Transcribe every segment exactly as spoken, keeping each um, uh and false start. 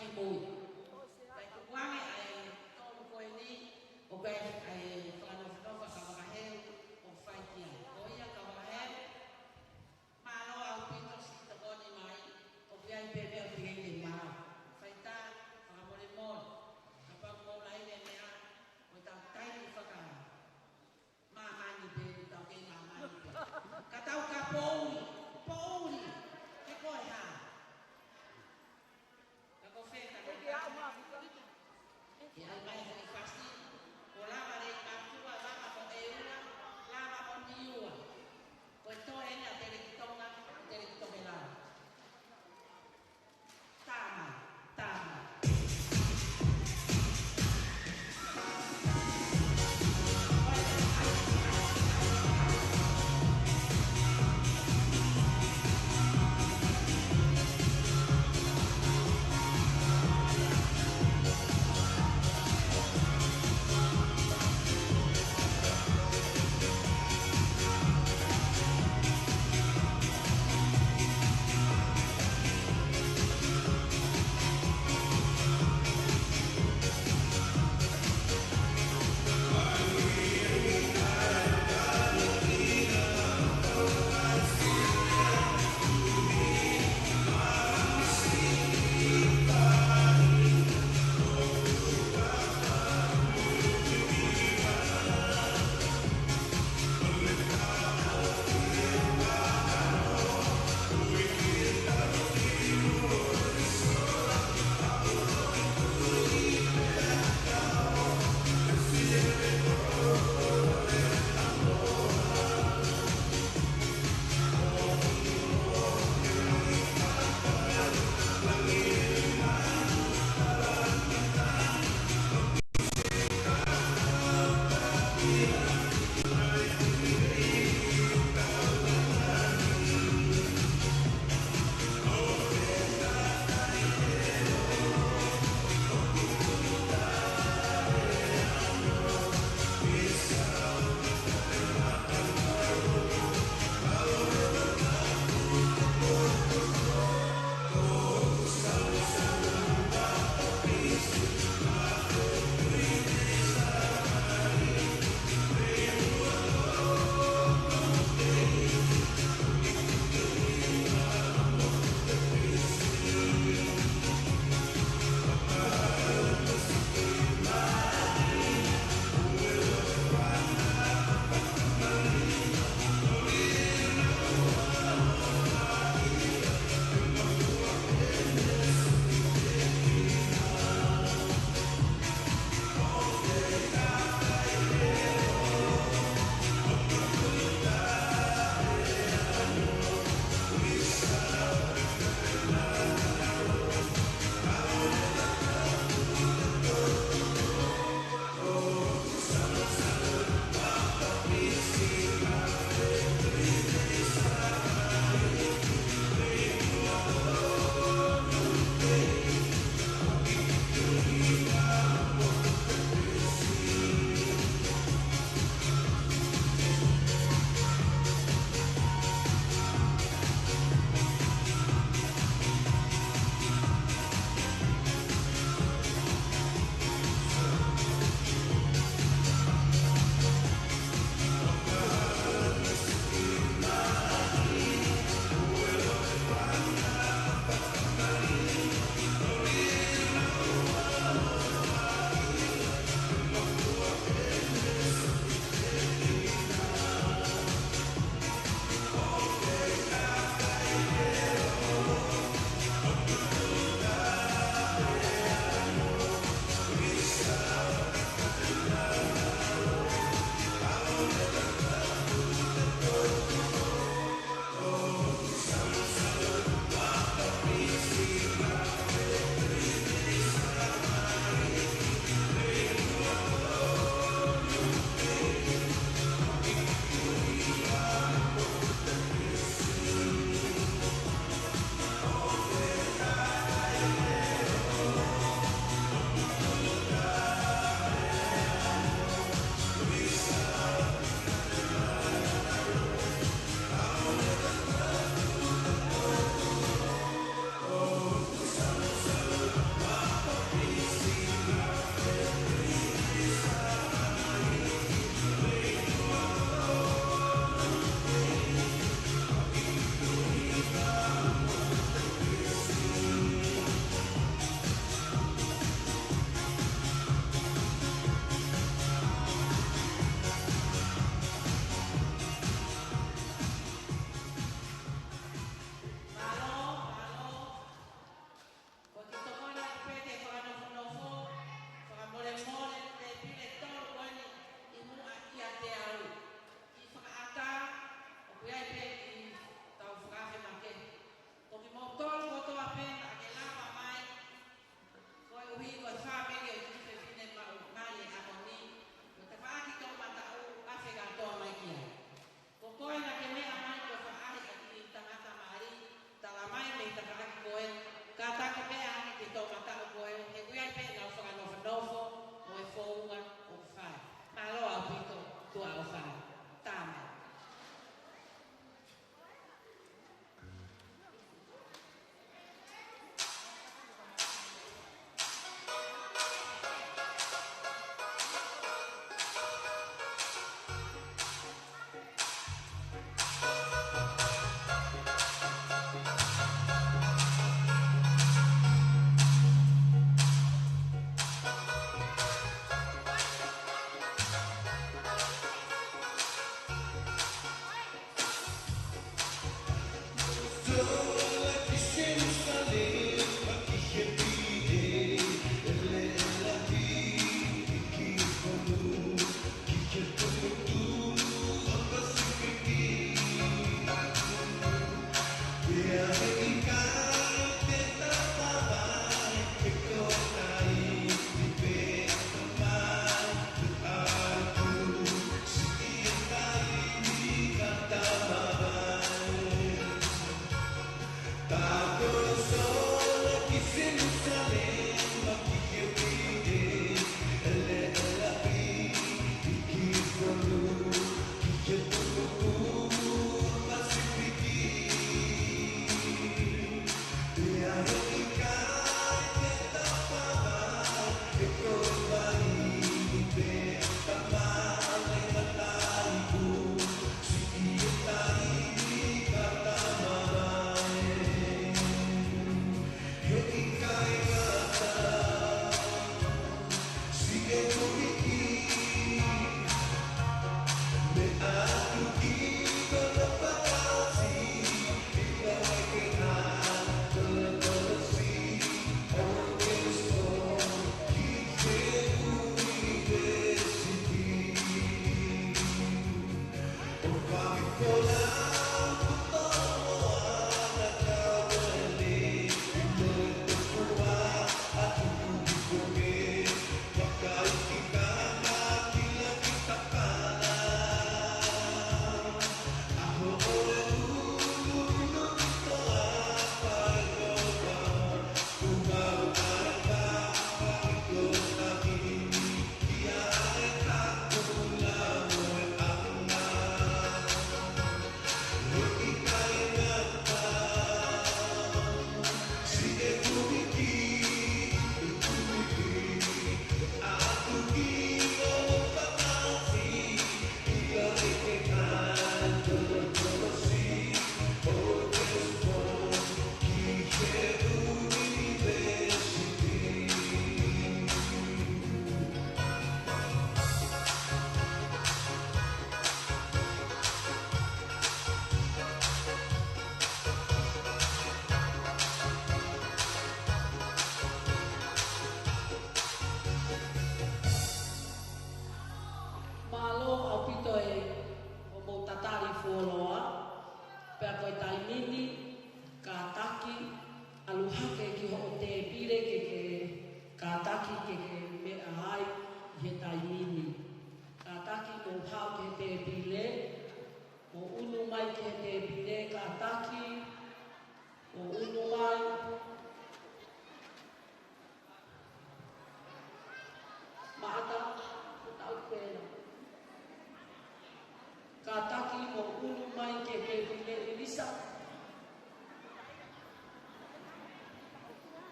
ki mui. Kae tukuange ʻa e tolu ko eni, ʻoku ʻi ai ʻa e fakanofo fakavakaheu ʻoku fai ki ai. Ko ia Kavakaheu, mālō ʻaupito siʻi tokoni mai, ʻoku ʻi ai pē meʻa ʻoku teʻeki ke maau. Faitā, fakamolemole, kapau ʻoku mou laine meʻa, ʻo tau taimi faka māmani pē, tau kei māmani pē. Ka tau ka poʻuli, poʻuli, ke ko e hā. Ka ko fē ka ko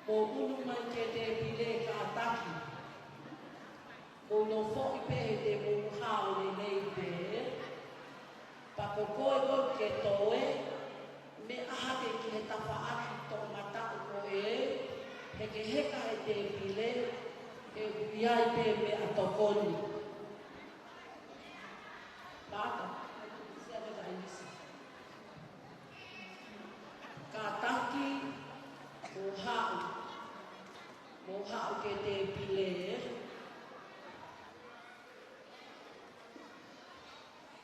Mou unu mai ki he tēpile kātaki. Mou nofoʻi pē he te mou hao lelei pē. Pea ko koe ko ē ke toe, meʻa hake ki he tafaʻaki toʻomataʻu ko ē, hekeheka he tēpile, he ʻoku ʻi ai pē meʻa tokoni. Mātā, sia me ka inisi. Kātaki, mou haʻu. Mou haʻu ki he tēpile.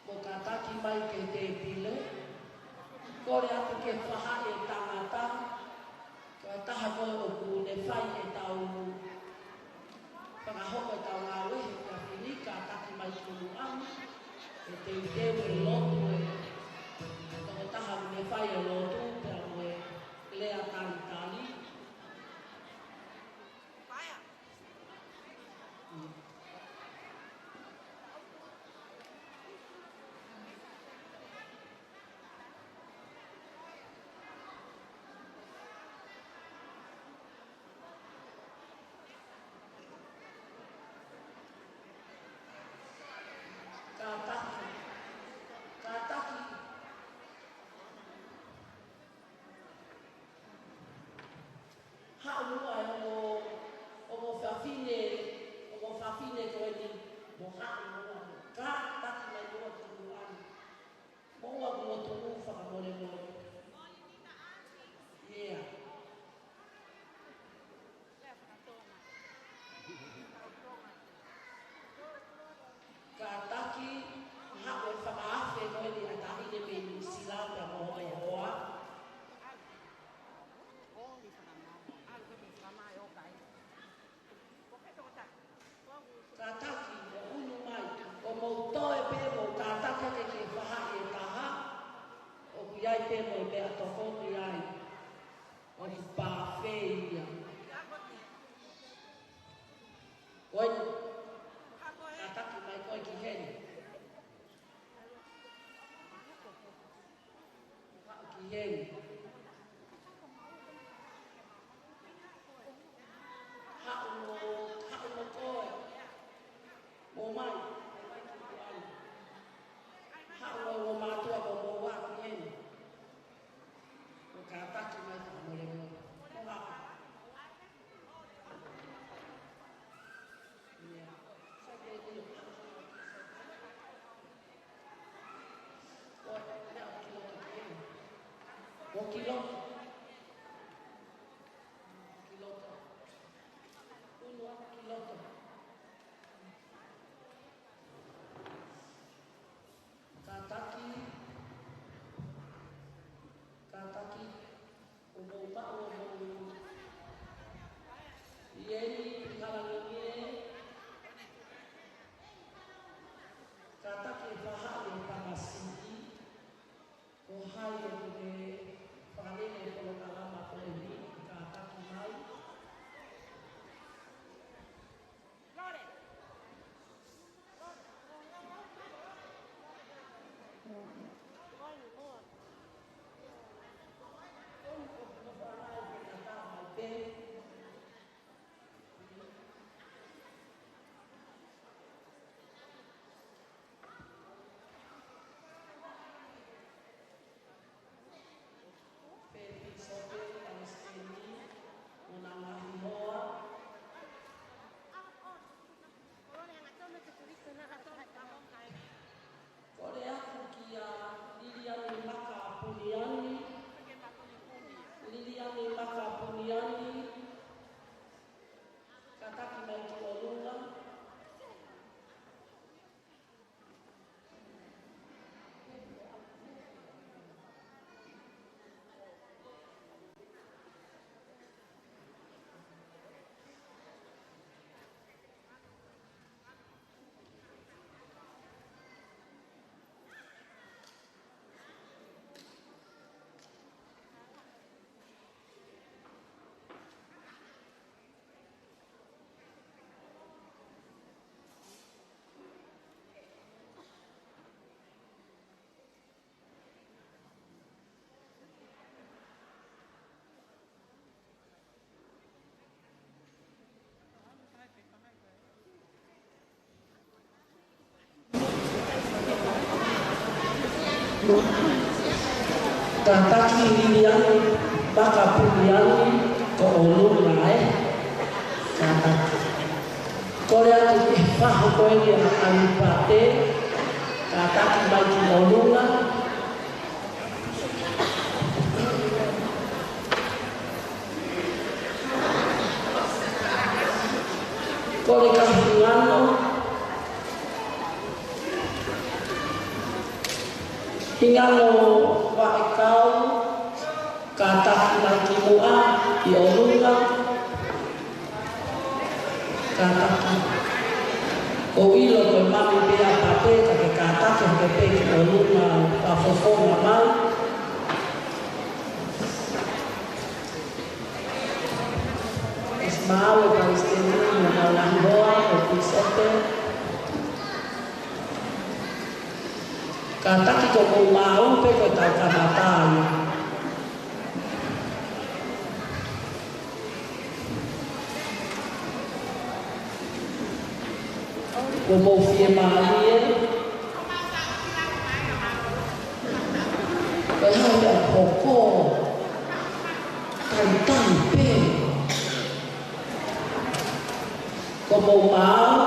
Mou kātaki mai ki he tēpile. Kole atu ke faʻahi e tangata. Ko e taha ko ē ʻoku ne fai ʻetau fakahoko ʻetau ngāue he efiafi ni, kātaki mai ki muʻa ni. ʻE teuteu e lotu ʻe he tokotaha ʻoku ne fai e lotu pea mo e lea talitali. Kātaki. Kātaki. Haʻu muʻa e ongo, ongo fafine, ongo fafine ko eni, mou haʻu muʻa. Kātaki mai muʻa ki muʻa ni. Mou ō muʻa ʻo tuʻu fakamolemole. Yeah. Kātaki, haʻu e fakaafe ko eni ʻa e taʻahine mei Nuʻu Sila pea mo hono hoa. Kātaki, mou unu mai, ʻo mou toe pē mou kātaki hake ki he faʻahi ʻe taha, ʻoku ʻi ai pē mo e meʻa tokoni ai, ʻoku pāfē ia. Ko eni, kātaki mai koe ki heni. Haʻu ki heni. Haʻu mo, haʻu mo koe. Mou mai, mou mai ki muʻa ni. Haʻu mo, mo mātuʻa ko mou ō ki heni. Mou kātaki mai fakamolemole. Mou haʻu. Ko e, ʻo ki loto. Ki loto. Unu atu ki loto. Kātaki. Kātaki. ʻO mou maʻu ʻo mou. ʻI heni, Pilihalangomie. Kātaki e faʻahi e tamasiʻi. Ko hai ʻoku ne fakalele e polokalama ko eni, kātaki mai. Kātaki Liliani Makapuleani ko ʻOlunga ē. Kātaki. Kole atu ki he fahu ko eni ʻa ʻAlipate, kātaki mai ki ʻOlunga. Kole ka Hingano, Hingano Vaʻekau, kātaki mai ki muʻa ʻi ʻOlunga. Kātaki. ʻOku ʻilo ko e mami pē ʻa Pape, ka ke kātaki hake pē ki ʻOlunga, ka fofonga mai. ʻIsimāue Palesiteni mo Maulahi Hoa, ko Pīsope. Kātaki ko mou maau pē ko e tau kamata ia. Ko mou fiemālie. Ko e hā ia hoko. Talitali pē. Ko mou maau.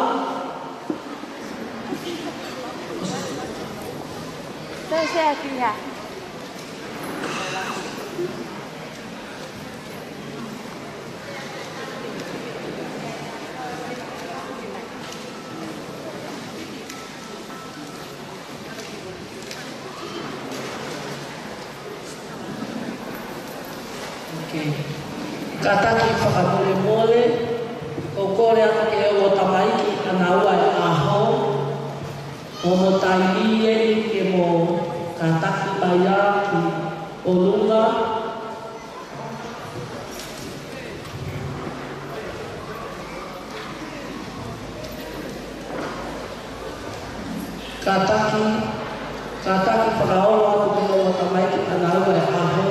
Sai, sai, ʻakiha. Ok. Kātaki fakamolemole, ʻoku kole atu ki he ongo tamaiki ʻanaua e ʻaho, ʻo mo taimi eni ke mo kātaki mai ā ki ʻOlunga. Kātaki, kātaki fakaongo atu ki he ongo tamaiki ʻanaua e ʻaho.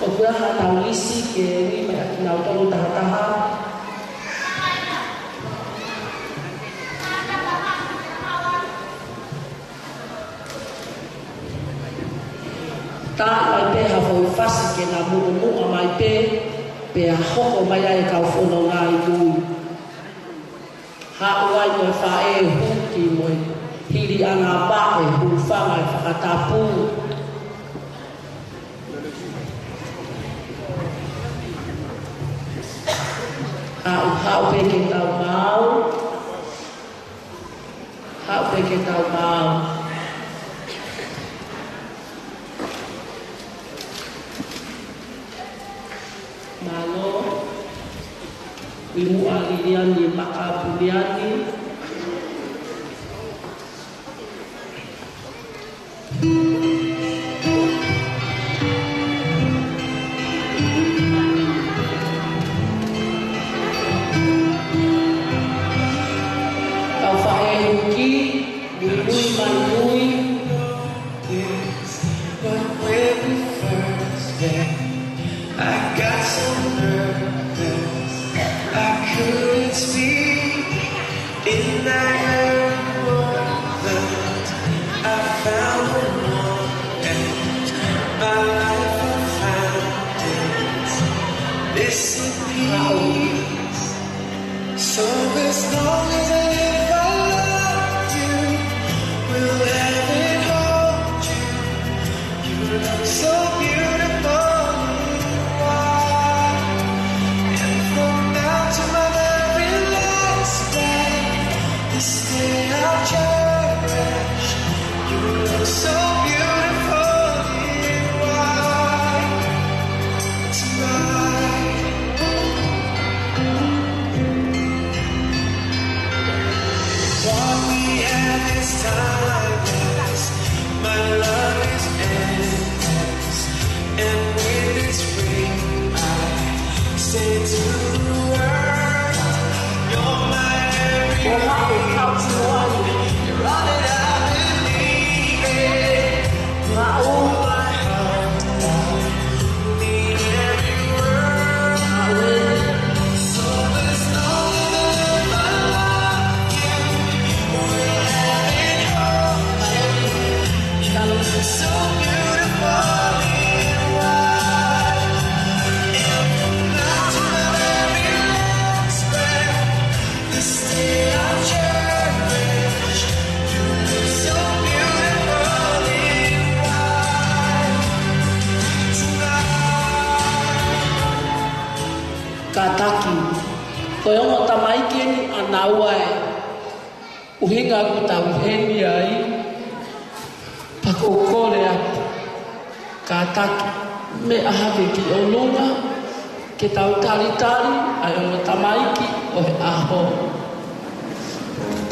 ʻOku ʻi ai haʻanau lisi ke ui mai ʻa kinautolu taha taha. Taaʻi mai pē ha foʻi fasi ke na muʻomuʻa mai pē, pea hoko mai ai e kau fononga ʻi mui. Haʻu ai mo e faʻē huki mo e hili ʻana paʻe hūfanga e fakatapu. Haʻu, haʻu pē ke tau maau. Haʻu pē ke tau maau. Mālō. Ui muʻa Liliani Makapuleani. Kau faʻē huki, muimui mai mui. But when we first met, I got so nervous I couldn't speak. In that moment, I found the one, and my life I found it. This is peace. So as long as I live, I love you. Will heaven hold you? You look so beautiful in white. And from now to my very last day, this day I'll cherish. You look so beautiful in white tonight. What we have is timeless. My love is endless. And with this ring, I say to the world, you're my everything. You're all that I believe in. You're my all. Mean every word. So as long as I live, my life Ko e ongo tamaiki eni ʻa naua ē. ʻUhinga ʻoku tau ʻi heni ai, pea ʻoku ou kole atu, kātaki, meʻa hake ki ʻolunga, ke tau talitali ʻa e ongo tamaiki ʻo e ʻaho.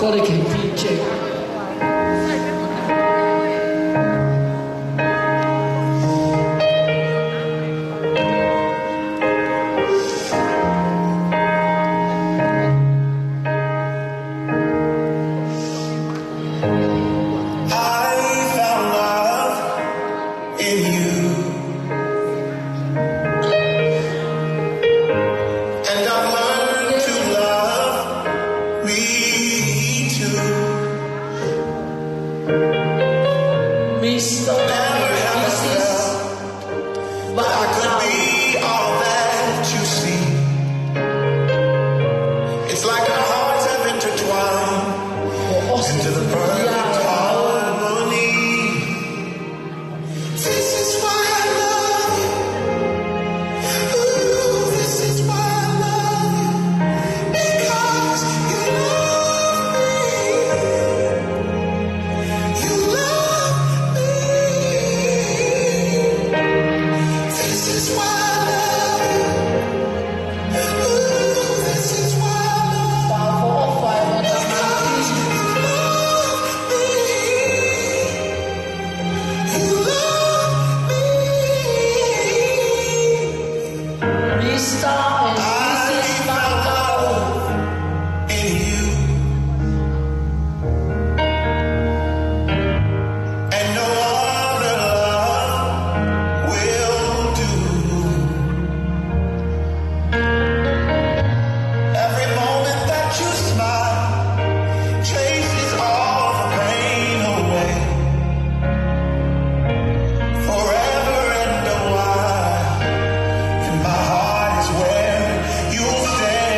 Kole ki he D J. I found love in you. And I've learned to love me too. Mister Never ever felt like I could be all that you see. It's like our hearts have intertwined into the perfect harmony. This is why I love you. Ooh, this is why I love you. Because you love me. You love me. This is why I love you. Ooh, this is why I love you. Because you love me. You love me. Mister and Missus Makau. I found love in you. And no other love will do. Every moment that you smile chases all the pain away. Forever and a while, in my heart is where you'll stay.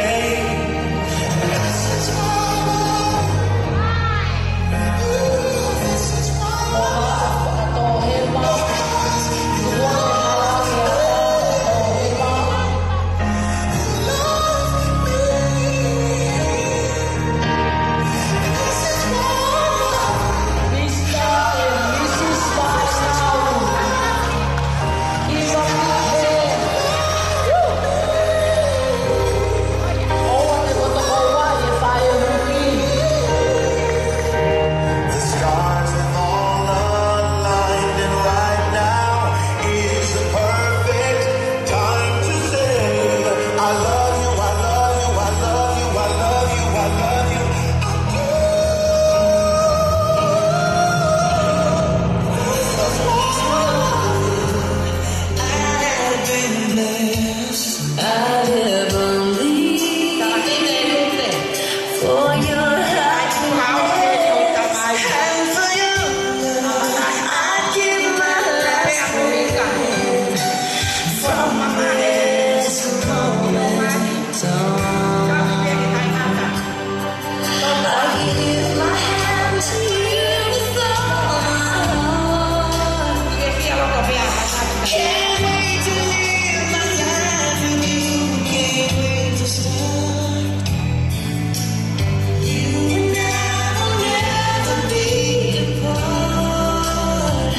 This is my love. Ooh, this is my love. The stars have all aligned, and right now is the perfect time to say, I love you, I love you, I love you, I love you, I love you, I do. I have been blessed. I have believed for your happiness and for your love. I give my life away. From my head to my feet. I give my hand to you with all my heart. Can't wait to live my life with you. Can't wait to start. You and I will never be apart.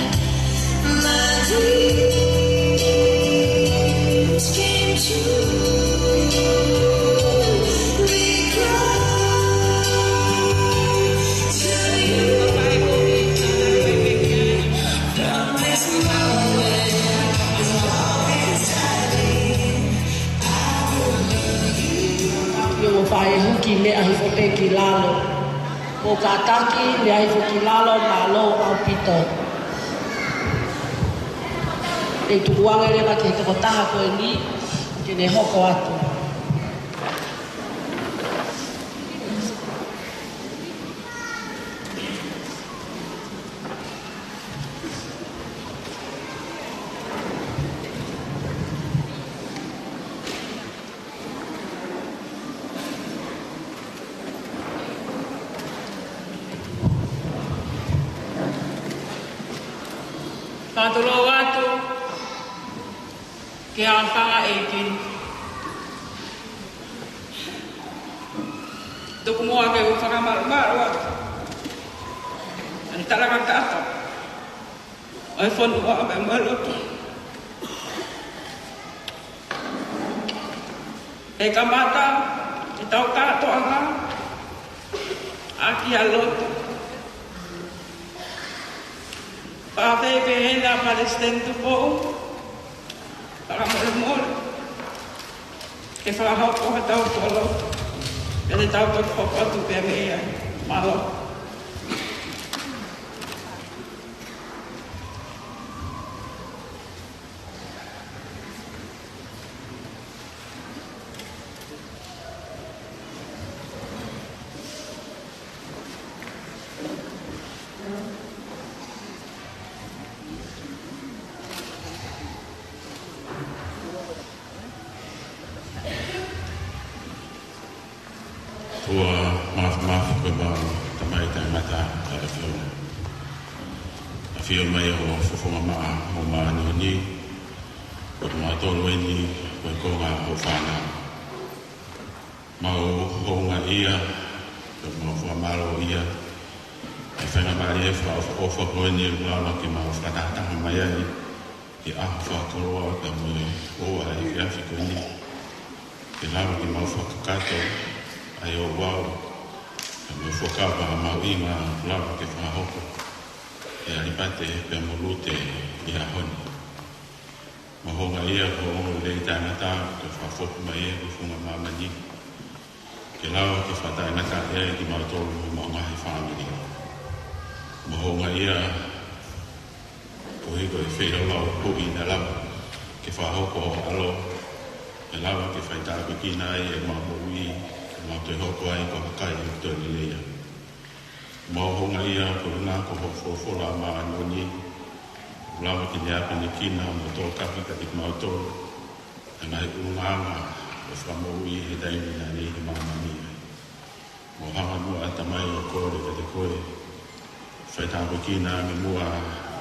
My dreams came true because to you. From this moment, as long as I live, I will love you. Ia mo fai huki meʻa hifo pē ki lalo. Mo kātaki meʻa hifo ki lalo, mālō ʻaupito. ʻE tukuange leva ki he tokotaha ko eni, ke ne hoko atu. Fakatulou atu ki he ʻAfanga ʻEiki. Tuku muʻa ke u fakamalumalu atu ʻa e talangataʻa ʻo e fonua pea mo e lotu. ʻE kamata ʻetau kātoanga ʻaki ʻa e lotu. Pea pehē pē ʻe he Palesiteni Tupou, fakamolemole ke fakahoko ʻetau fuoloa, pea te tau toki hoko atu pē mei ai. Mālō. ʻOtua māfimafi, ko homau Tamai taʻengata ʻa e ʻAfiona. ʻAfio mai ʻa hoʻo fofonga maʻa mo māʻoniʻoni, ko kimautolu eni ko e konga ʻo hoʻo fānau. Mau houngaʻia, pea mau fakamālōʻia ʻa e faingamālie fakaʻofoʻofa ko eni ʻoku lava ke mau fakatahataha mai ai ki he ʻaho fakakoloa pea mo e ʻofa ʻa e efiafi ko eni. Ke lava ke mau fakakakato ʻa e ouau pea mo e fuakava mahuʻinga ʻoku lava ke fakahoko ʻe ʻAlipate pea mo Lute ʻi he ʻaho ni. Mau houngaʻia ko e ongoongolelei taʻengata kuo ke fakafoki mai ʻi he funga māmani, ke lava ke fakataʻengata ai kimautolu mo homau ngaahi fāmili. Mau houngaʻia koeʻuhi ko e feilaulau huhuʻi naʻe lava ke fakahoko ʻe ho ʻAlo, ke lava ke faitāpuekina ai ʻemau moʻui, ke mau toe hoko ai ko ha kakai ʻoku toe lelei ai. Mau houngaʻia koeʻuhi ko hoʻo folofola māʻoniʻoni, ʻoku lava ke ne akonekina mo tokanga kiate kimautolu ʻa e ngaahi ʻulungaanga ʻo e fakamoʻui he taimi naʻa ne ʻi he māmani ai. Mau hanga muʻa, Tamai, ʻo kole kiate koe, faitāpuekina ange muʻa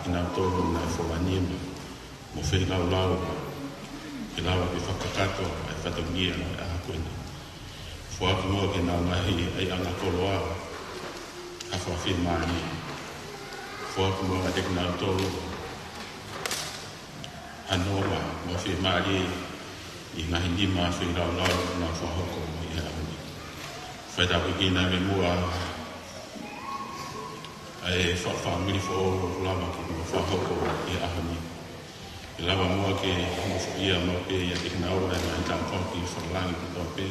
kinautolu naʻe fola nima mo feilaulau, ke lava ke fakakakato ʻa e fatongia ʻo e ʻaho ko eni. Foaki muʻa ki heʻenau ngaahi ʻaiʻanga koloa ha fakafiemālie. Foaki muʻa kiate kinautolu ha nonga mo e fiemālie ʻi he ngaahi nima feilaulau naʻa nau fakahoko ʻi he ʻaho ni. Faitāpuekina ange muʻa ʻa e fa-, fāmili foʻou ʻoku lava ke nau fakahoko ʻi he ʻaho ni. Ke lava muʻa ke hūfia maʻu pē ʻiate kinaua ʻa e ngaahi tāpuaki fakalangi kotoa pē.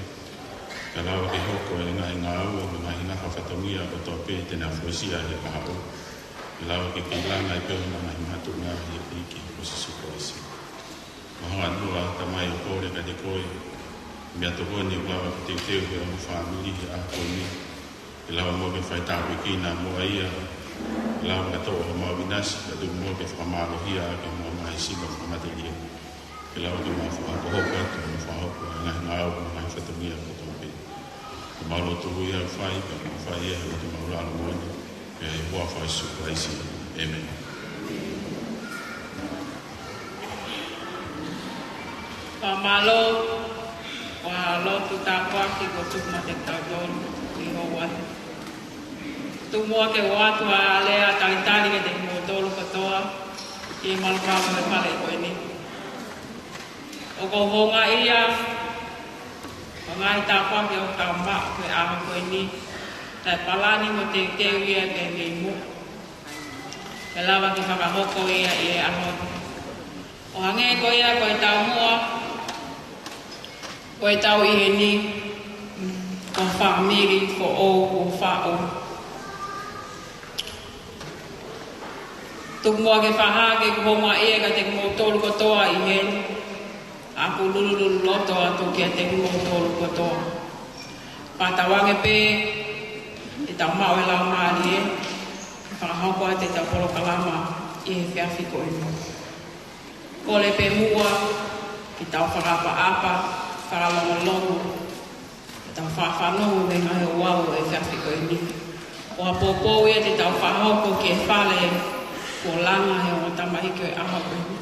Ke lava ke hoko ʻa e ngaahi ngāue mo e ngaahi ngafa fatongia kotoa pē te nau fuesia he kahaʻu. Ke lava ke kei langa ai pē ʻa e ngaahi mahatuʻunga ʻi he ʻEiki ko Sīsū Kalaisi. Mau hanga muʻa, Tamai, ʻo kole kiate koe, meʻatokoni ʻoku lava ke teuteu ʻe hoʻo fāmili he ʻaho ko eni. Ke lava muʻa ke faitāpuekina muʻa ia, ke lava ke toʻo homau ʻinasi, kae tuku muʻa ke fakamālohia ʻaki homau ngaahi sino fakamatelie. Ke lava ke mau fakahokohoko atu mo fakahoko ʻa e ngaahi ngāue mo e ngaahi fatongia kotoa pē. Ko ʻemau lotu ia ʻoku fai, pea mau fai ʻi he lotu māʻulalo moʻoni, pea ʻi he huafa ʻo Sīsū Kalaisi. ʻĒmeni. Fakamālō, ʻa e lotu tāpuaki kuo tuku maʻa kitautolu ʻi he ʻaho ni. Tuku muʻa ke u ʻoatu ʻa e lea talitali kiate kimoutolu kotoa ʻi he malumalu ʻo e fale ko eni. ʻOku ou houngaʻia ʻa e ngaahi tāpuaki ʻoku tau maʻu he ʻaho ko eni, naʻe palani mo teuteu ia pē mei muʻa ke lava ke fakahoko ia ʻi he ʻaho ni. ʻO hangē ko ia ko e taumuʻa, ko e tau ʻi heni, ko e fāmili foʻou kuo faʻu. Tuku muʻa ke fakahā ʻeku houngaʻia kiate kimoutolu kotoa ʻi heni, ʻa ʻeku lulululu loto atu kiate kimoutolu kotoa. Fakatauange pē ʻetau maʻu e Laumālie, ke fakahoko atu ʻetau polokalama ʻi he efiafi ko eni. Kole pē muʻa ke tau fakaʻapaʻapa, fakalongolongo, ke tau fakafanongo mei he ngaahi ouau ʻo e efiafi ko eni. Ko ha poupou ia te tau fakahoko ki he fale kuo langa ʻe he ongo tamaiki ʻo e ʻaho ko eni.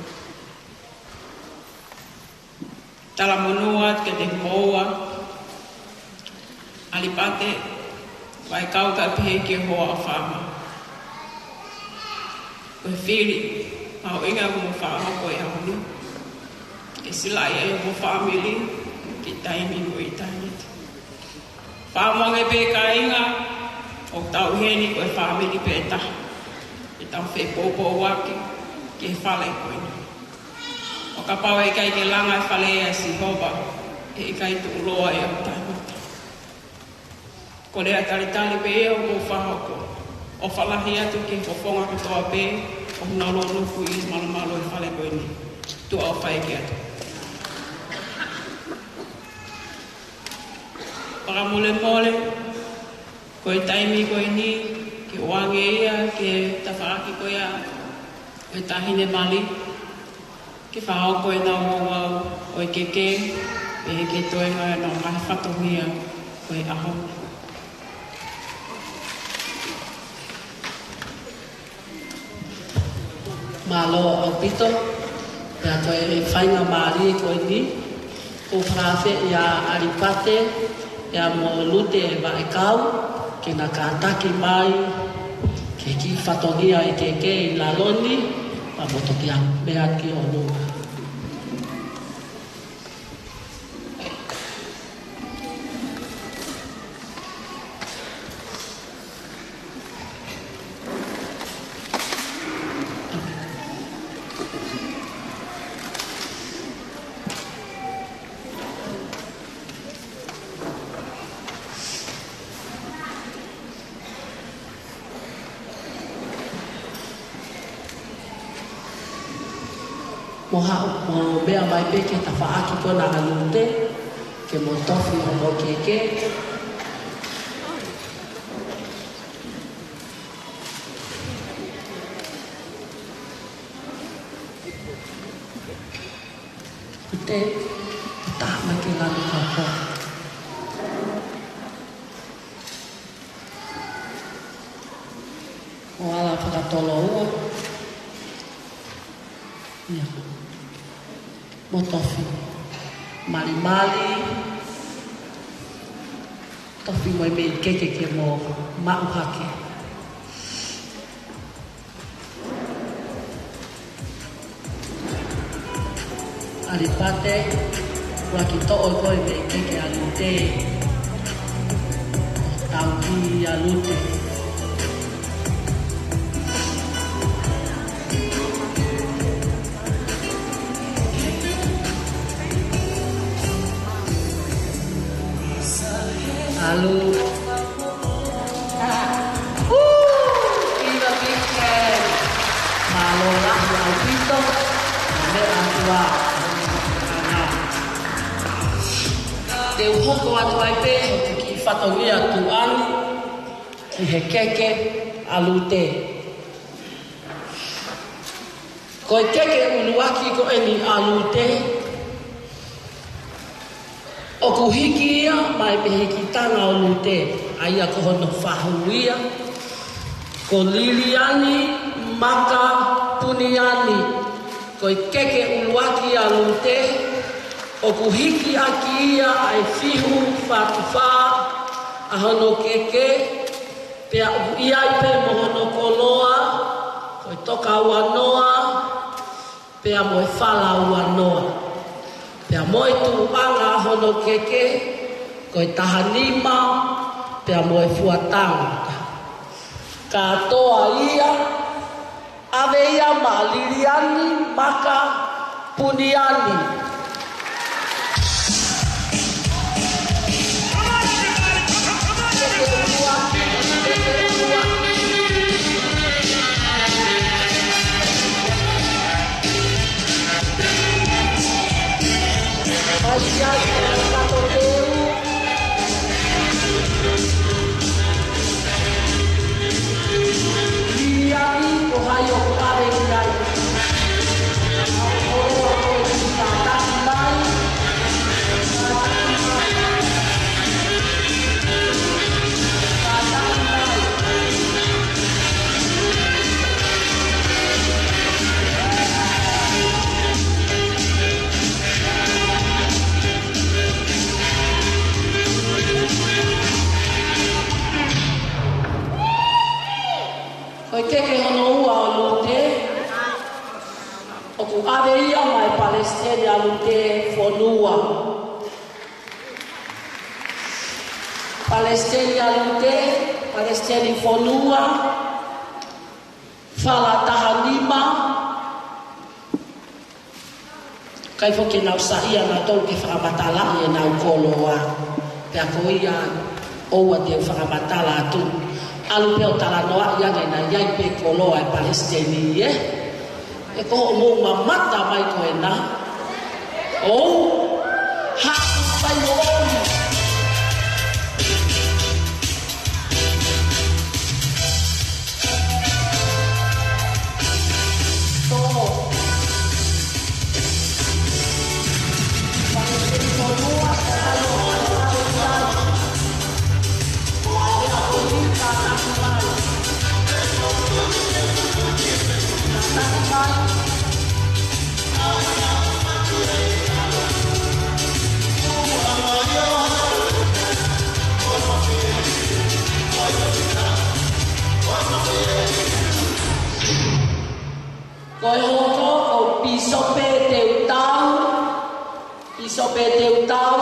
Talamonū atu kiate kimoua, ʻAlipate, Vaʻe kau kae pehē ki he hoa ʻo Fama. Ko e fili mahuʻinga ʻoku mou fakahoko he ʻaho ni, ke silaʻi ai hoʻomou fāmili ki he taimi mo e ʻitāniti. Fakamoʻoni pē kāinga, ʻoku tau ʻi heni ko e fāmili pē taha. ʻE tau fepoupouaki ki he fale ko eni. ʻO kapau ʻe ʻikai ke langa e fale ʻa Sihova, ʻe ʻikai tuʻuloa ia ʻo taʻengata. Ko e lea talitali pē ia ʻoku ou fakahoko. ʻOfa lahi atu ki he fofonga kotoa pē ʻoku nau lōloa ʻi he malumalu ʻo e fale ko eni. Tuʻa ʻofa ʻeiki atu. Fakamolemole, ko e taimi ko eni, ke ʻoange ia ki he tafaʻaki ko ia ʻo e taʻahine mali, ke fakahoko ʻenau ouau ʻo e keke, pehē ki he toenga ʻenau ngaahi fatongia ʻo e ʻaho. Mālō ʻaupito, pea ko e faingamālie ko eni, ʻoku ou fakaafeʻi ʻa ʻAlipate, pea mo Lute Vaʻekau, ke na kātaki mai ki he kiʻi fatongia ʻo e keke ʻi lalo ni, pea mo toki ʻalu mai ki ʻolunga. Mou haʻu, mou meʻa mai pē ki he tafaʻaki ko ena ʻa Lute, ke mou tofi hoʻomou keke. Lute, taha mai ki lalo ka ko. Mou ala fakatoloua. ʻIo. Mou tofi. Malimali. Tofi mo e meʻi keke ke mou maʻu hake. ʻAlipate, ʻuluaki toʻo koe e meʻi keke ʻa Lute. Tauhi ʻa Lute. ʻAlu. Ui, ʻiva pike. Mālō lahi ʻaupito. Meʻa atu ā. Te u hoko atu ai pē hoku kiʻi fatongia tuʻa ni ki he keke ʻa Lute. Ko e keke ʻuluaki ko eni ʻa Lute, ʻoku hiki ia mei he hikitanga ʻo Lute, ʻa ia ko hono fahu ia, ko Liliani Maka Puniani. Ko e keke ʻuluaki ʻa Lute, ʻoku hiki ʻaki ia ʻa e fihu fā tufa ʻa hono keke, pea ʻoku ʻi ai pē mo hono koloa, ko e toka ua noa, pea mo e fala ua noa. Pea mo e tuʻuʻanga ʻa hono keke, ko e taha nima, pea mo e fua tangata. Kātoa ia, ʻave ia maʻa Liliani Maka Puniani. ʻOku ʻave ia maʻa e Palesiteni ʻAlute Fonua. Palesiteni ʻAlute, Palesiteni Fonua, Fala taha nima. ʻIkai foki ke nau saiʻia nautolu ke fakamatalaʻi ʻenau koloa. Pea ko ia ʻoua te u fakamatala atu. ʻAlu pē ʻo talanoaʻi ange naʻe ʻi ai pē koloa e Palesiteni, ē? ʻE ko hoʻomou mamata mai ko ena. ʻOu, haʻu mai mo ʻomi. Ko e hoko ko Pīsope Teutau, Pīsope Teutau,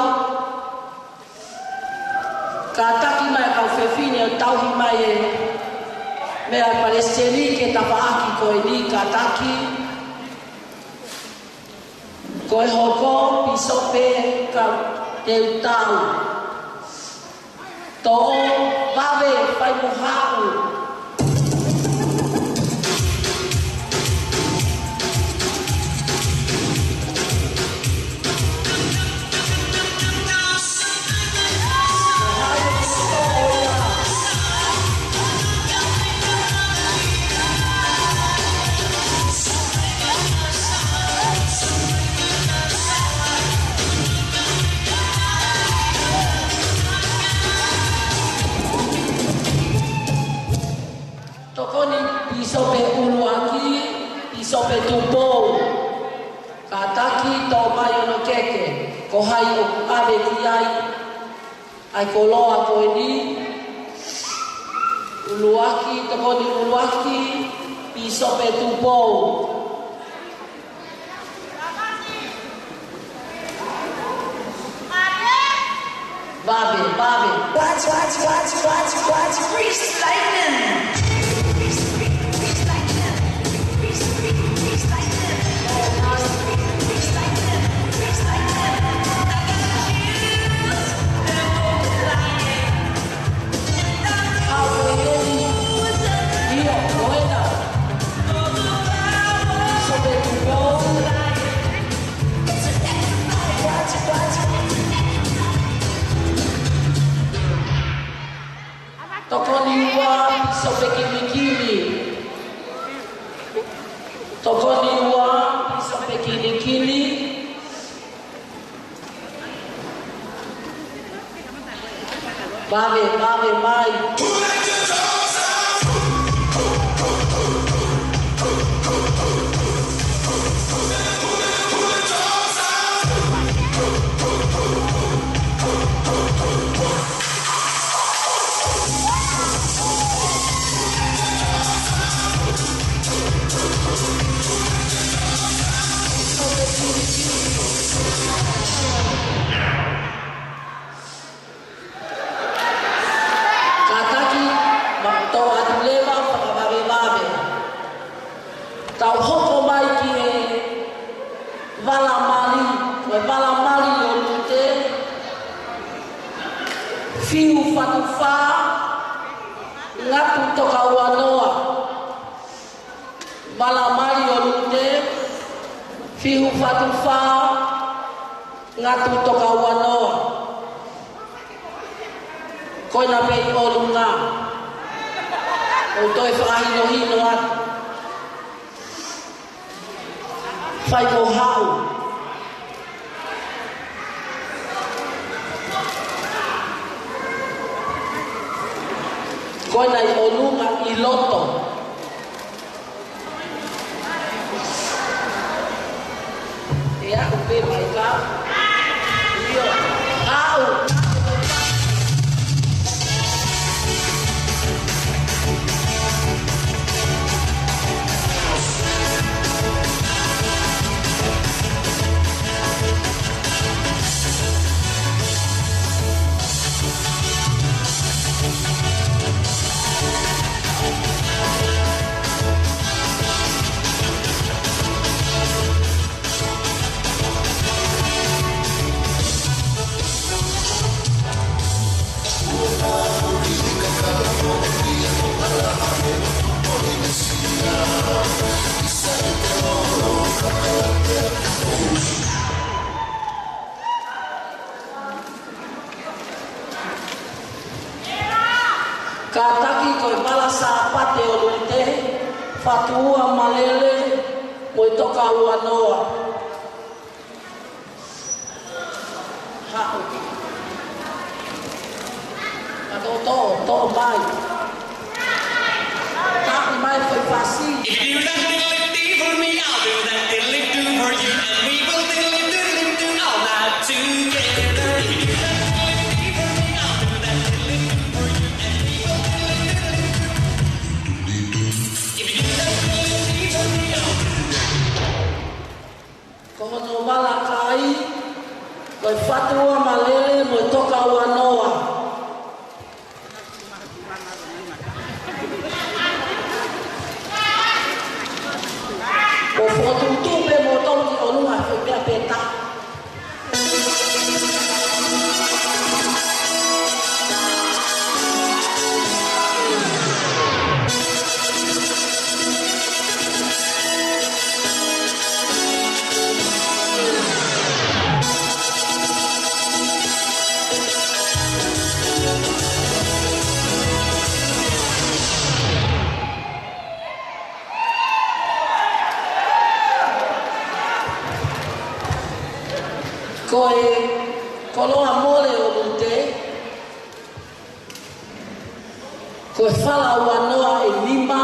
kātaki mai kau fefine ʻo tauhi mai e meʻa Palesiteni ki he tafaʻaki ko eni, kātaki. Ko e hoko Pīsope ka Teutau. Toʻo, vave, fai mo haʻu. Tokoni Pīsope ʻUluaki, Pīsope Tupou. Kātaki, toʻo mai hono keke, ko hai ʻoku ʻave ki ai ʻa e koloa ko eni. ʻUluaki, tokoni ʻUluaki, Pīsope Tupou. Vave, vave. Watch, watch, watch, watch, watch, freeze lightning. Freeze, freeze, freeze lightning. Freeze, freeze, freeze lightning. Freeze, freeze, freeze lightning. Freeze lightning. Tokoni ua, Pīsope Kinikini. Tokoni ua, Pīsope Kinikini. Vave, vave mai. Kātaki, ma toʻo atu leva, fakavavevave. Tau hoko mai ki he vala mali, ko e vala mali ʻo Lute, Fiu Fatu Fā, Ngatu Toka Ua Noa. Vala mali ʻo Lute, Fiu Fatu Fā, Ngatu Toka Ua Noa. Ko ena pē ʻi ʻolunga. ʻOu toe fakahinohino atu. Fai mo haʻu. Ko ena ʻi ʻolunga ʻi loto. ʻE aʻu pē mai ka. ʻIo. Aʻu. Fatuʻuamalele mo e Toka Uanoa. Haʻu. Ka toʻo, toʻo, toʻo mai. Taʻu mai foʻi fasi. If you do that diddly-dee for me, I'll do that diddly-doo for you, and we will diddly-diddly-do all night together. If you do that diddly-dee for me, I'll do that diddly-doo for you, and we will diddly-diddly-do. If you do that diddly-dee for me, I'll do that. Ko hono vala kai, ko e Fatuʻuamalele mo e Toka Uanoa. Ko e fokotuʻutuʻu pē mo tolu ki ʻolunga, ko e pea peta. Ko e koloa mole ʻo Lute, ko e fala uanoa ʻe nima,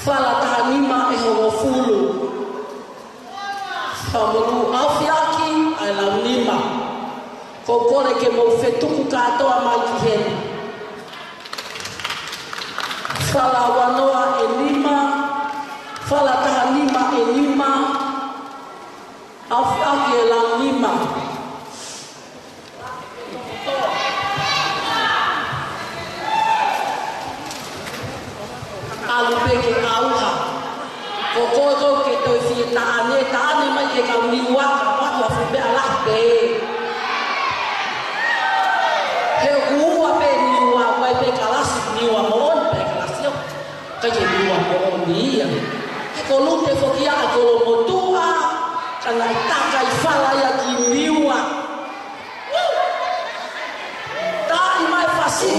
fala taha nima ʻe hongofulu. Fakamolū, aofaki ʻa e lau nima. Ko e kole ke mou fetuku kātoa mai ki heni. Fala uanoa ʻe nima, fala taha nima ʻe nima, aofaki e lau nima. ʻAlu pē ke ʻauha. Ko koe ʻoku ke toe fie taʻane, taʻane mai ke kau Niua, ka ʻoku ʻatu ha fuʻu meʻa lahi pē. He ʻoku ua pē Niua, ʻoku ʻi ai pē kalasi Niua moʻoni, pē kalasi au. ʻIkai ke Niua moʻoni ia. He ko Lute foki ia ʻa e kolo motuʻa, ka naʻe takai fala ia ki Niua. Taʻi mai fasi.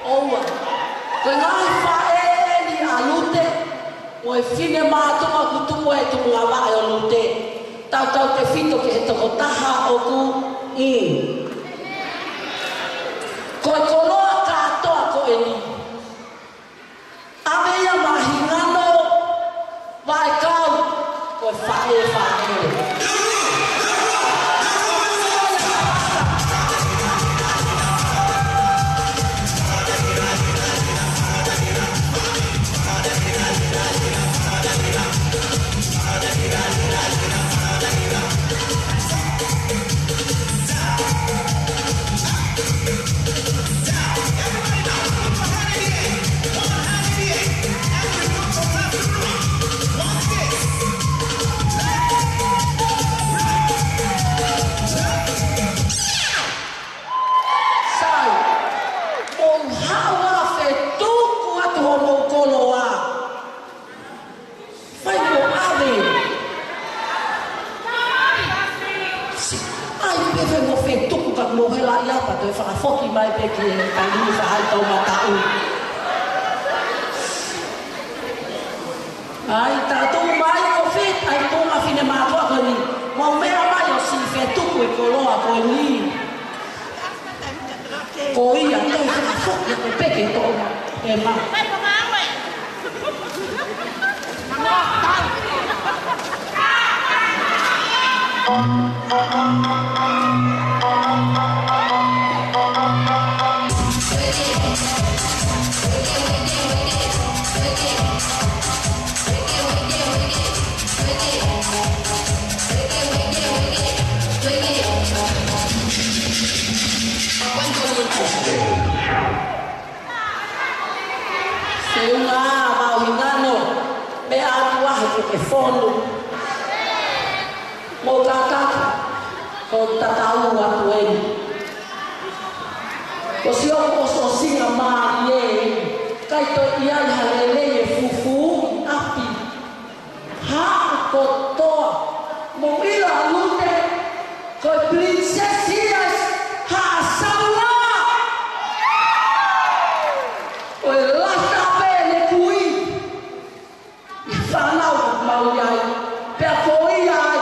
ʻOua. Ko e ngaahi faʻē ʻeni ʻa Lute, mo e finemātuʻa kuo tupu ʻi he tuʻunga vaʻe ʻo Lute. Tautautefito ki he tokotaha ʻoku ʻi. Ko e koloa kātoa ko eni. ʻAve ia maʻa Hingano, Vaekau, ko e faʻē faʻē. Sai, mou haʻu ā fetuku atu hoʻomou koloa. Fai mo ʻave. Sai, ʻai pē fai mo fetuku ka mou hela ia pea toe fakafoki mai pē ki he taimi faʻahi tau mataʻu. ʻAi, taʻutu mai ʻo fe-, ʻai tuʻunga finemātuʻa ko eni. Mou meʻa mai ʻo siʻi fetuku e koloa ko eni. Ko ia, te u fakafoki atu pē ke toʻo mai. ʻE ma. Feʻunga ā, mau Hingano, meʻa atu ā he kuo ke fonu. ʻo tatau atu eni. Ko siʻoku ʻosiʻosinga mālie eni, ʻikai toe ʻi ai ha lelei e fufū ʻi ʻapi. Haʻu kotoa, mou ʻilo ʻa Lute, ko e Princess Hias Haʻasaula. ʻO e lata pē ne kui. ʻI he fānau ʻoku mau ʻi ai, pea ko ia ai,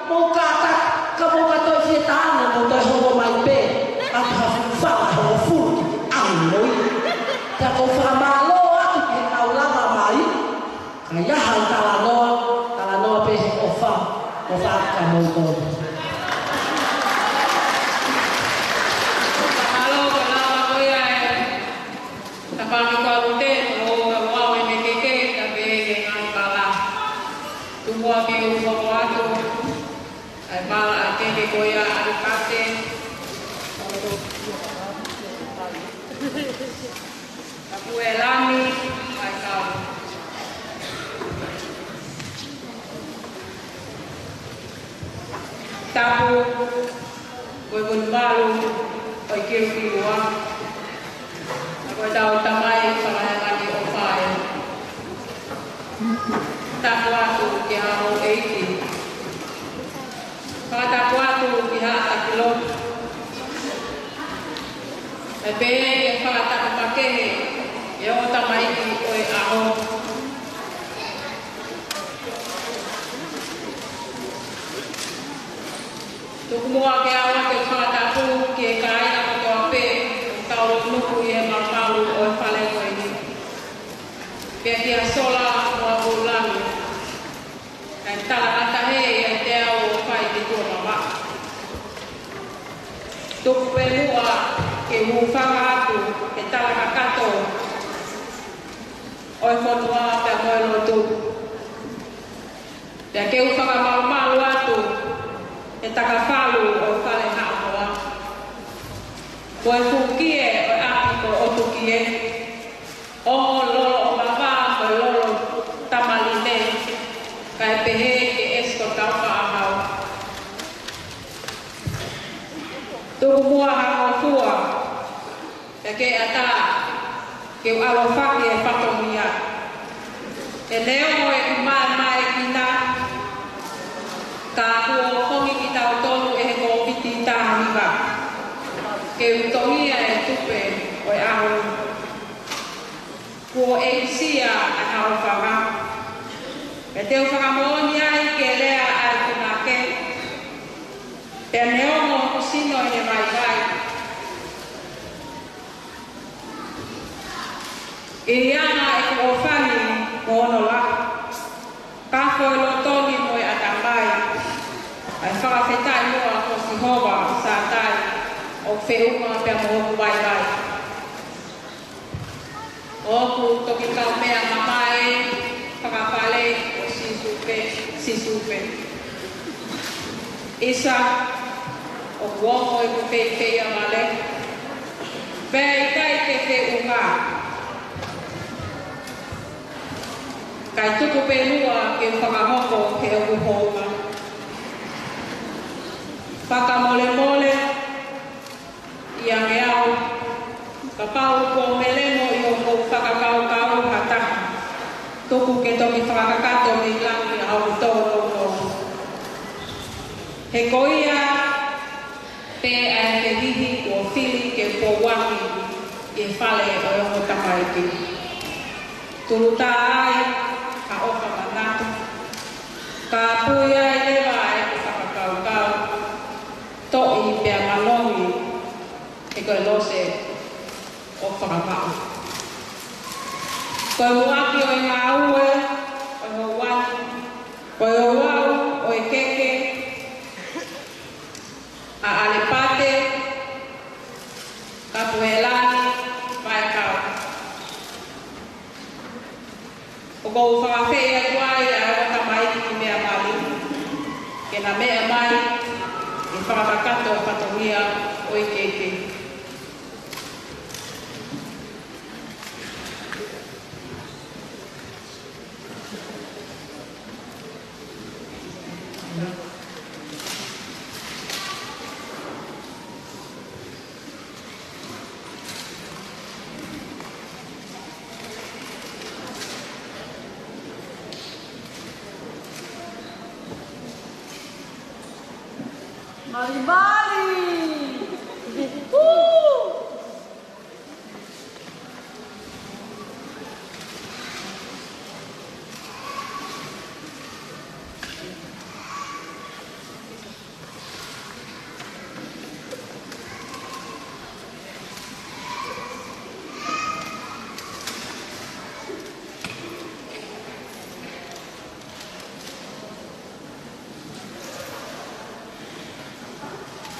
mou kātaki, ka mou ka toe fie tāne, mou toe hoko mai pē, ʻaki ha fuʻu fanga hongofulu ki he ʻaho loi. Pea ʻoku ou fakamālō atu ki he kau lava mai, ka ʻi ai ha talanoa, talanoa pē he ʻofa, ʻofa atu kia moutolu. Mālō, ko e lava ko ia ē. Tapangi ko Lute, ʻo ka wau e ne keke, ka pē ke ngai pala. Tuku a pē ʻo hoko atu, ʻai pala ʻa keke ko ia ʻa Lukate. Ka pue lami, ʻai kau. Tapu, ko e koni malu, ʻo e kiukiua. Ko e tau tamai, fakahelangi ʻo fai. Tapu atu ki he houʻeiki. Fakatapu atu ki he takilotu. ʻE pehē ki he fakatapu makehe, ʻe ongo tamaiki ʻo e ʻaho. Tuku muʻa ke ʻoatu e fakatapu ki he kāinga kotoa pē, ʻoku tau nuku ʻi he malumalu ʻo e fale ko eni. Pea kia Sola mo Aulani. Kae talangata he ia te au ʻo fai ki tuʻa mamaʻo. Tuku pē muʻa ke u hūfanga atu he tala kakato ʻo e fonua pea mo e lotu. Pea ke u fakamalumalu atu he takafalu ʻo e fale Haʻamoa. Ko e fuʻu kie ʻo e ʻapi ko ʻOtukie. Ongo lolo ʻo vavā ko e lolo tamaline, kae pehē ki he ʻEsi ko Taufaʻāhau. Tuku muʻa ha ngofua, pea ke ʻatā, ke u ʻalofaki e fatongia. ʻE neongo ʻeku maemaekina, ka kuo hongi kitautolu ʻe he Kōviti taha hiva, ke u tongia e tupe ʻo e ʻaho. Kuo ʻeisia ʻa e haofanga. Pea te u fakamoʻoni ai ke lea ʻa e punake. Pea neongo hoku sino ʻi he vaivai. ʻIliana ʻeku ʻofa ni mo hono lahi. Ka ko e loto ni mo e ʻatamai. ʻAi fakafetaʻi muʻa ko Sihova Sātai ʻoku feʻunga pea mo hoku vaivai. ʻOku toki kaumeʻa mamae fakafale ʻo Sīsū pē, Sīsū pē. ʻIsa, ʻoku ongo ʻeku feifeia vale. Pea ʻikai ke feʻunga. Kae tuku pē muʻa ke fakahoko he ʻoku hounga. Fakamolemole, ʻiate au, kapau kuo melemo ʻi hoʻomou fakakaukau ha taha, tuku ke toki fakakakato mei langi ʻa hoku tōnounou. He ko ia pē ʻa e fehihi kuo fili ke pouaki ʻi he fale ʻo e ongo tamaiki. Tulutā ai ha ʻofa manatu, ka pui ai leva ʻeku fakakaukau, toʻi pea manongi, he ko e lose ʻo fakamaʻu. Ko e muʻaki ʻo e ngāue ʻo e houa ni, ko e ouau ʻo e keke ʻa ʻAlepate, Kapuhelani, Maekau. ʻOku ou fakafeʻi atu ai ʻa e ongo tamaiki ki meʻa mali, ke na meʻa mai, ke fakakakato fatongia ʻo e keke. Malimali! Hū!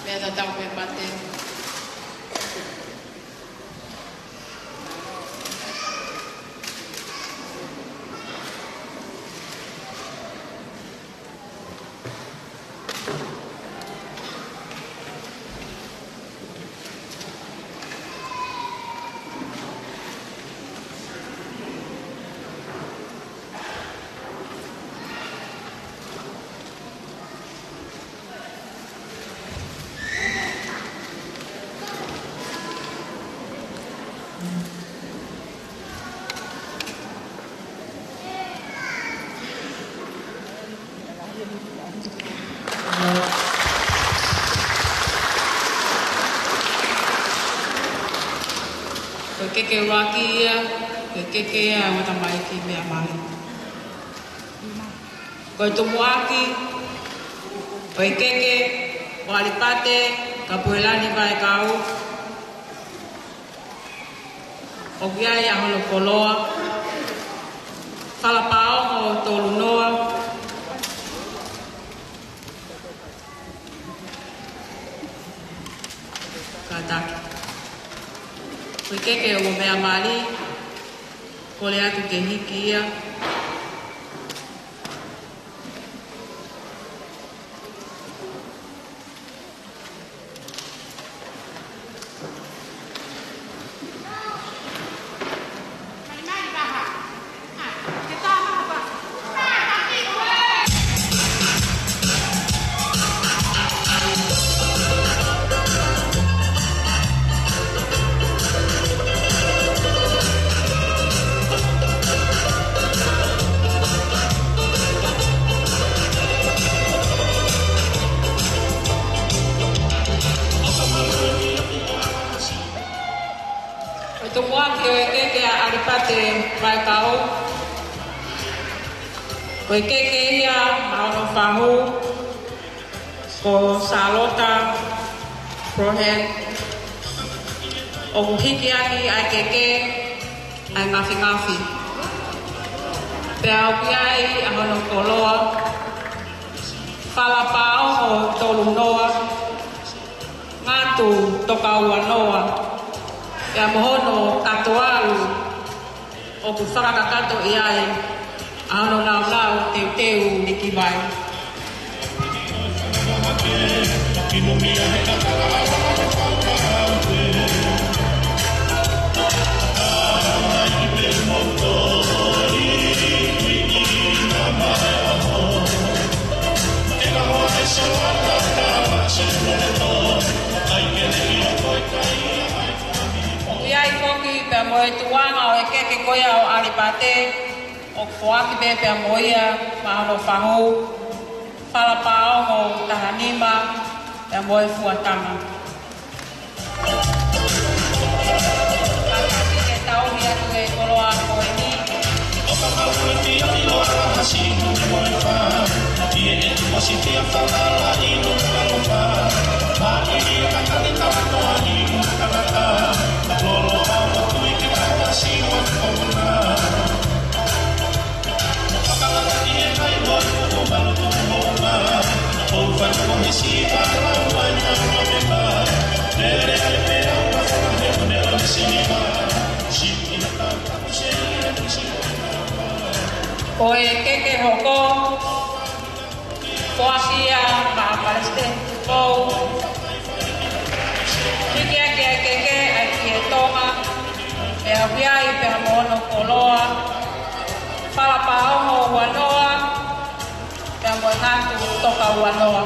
Meʻa tatau pē mate. Ko e keke ʻuluaki ia, ko e keke ia ʻa e ongo tamaiki meʻa mali. Ko e tumuʻaki ʻo e keke, ko ʻAlipate Kapuelani Vaekau, ʻoku ʻi ai ʻa hono koloa, Falapaongo Tolunoa. Kātaki. Ko e keke ongo meʻa mali, kole atu ke hiki ia. Ko e tumuʻaki ʻo e keke ʻa ʻAlipate Vaekau, ko e keke ia ʻa hono fahu, ko Salota Prohen, ʻoku hiki ʻaki ʻa e keke ʻa e ngafingafi. Pea ʻoku ʻi ai ʻa hono koloa, Falapaongo Tolunoa, Ngatu Tokauanoa, pea mo hono katoalu ʻoku fakakakato ʻi ai ʻa hono naunau teuteu ni ki vai. ʻI ai foki pea mo e tuʻunga ʻo e keke ko ia ʻo ʻAlipate, ʻoku foaki pē pea mo ia maʻa hono fahu, Falapaongo taha nima, pea mo e fuatanga. Kātaki ke tauhi atu e koloa ko eni. Ko e keke hoko, foaki ia maʻa Palesiteni Tupou. Hiki ʻaki ʻa e keke ʻa e Tonga, pea ʻoku ʻi ai pea mo hono koloa, Falapaongo ua noa, pea mo e Ngatu Tokauanoa.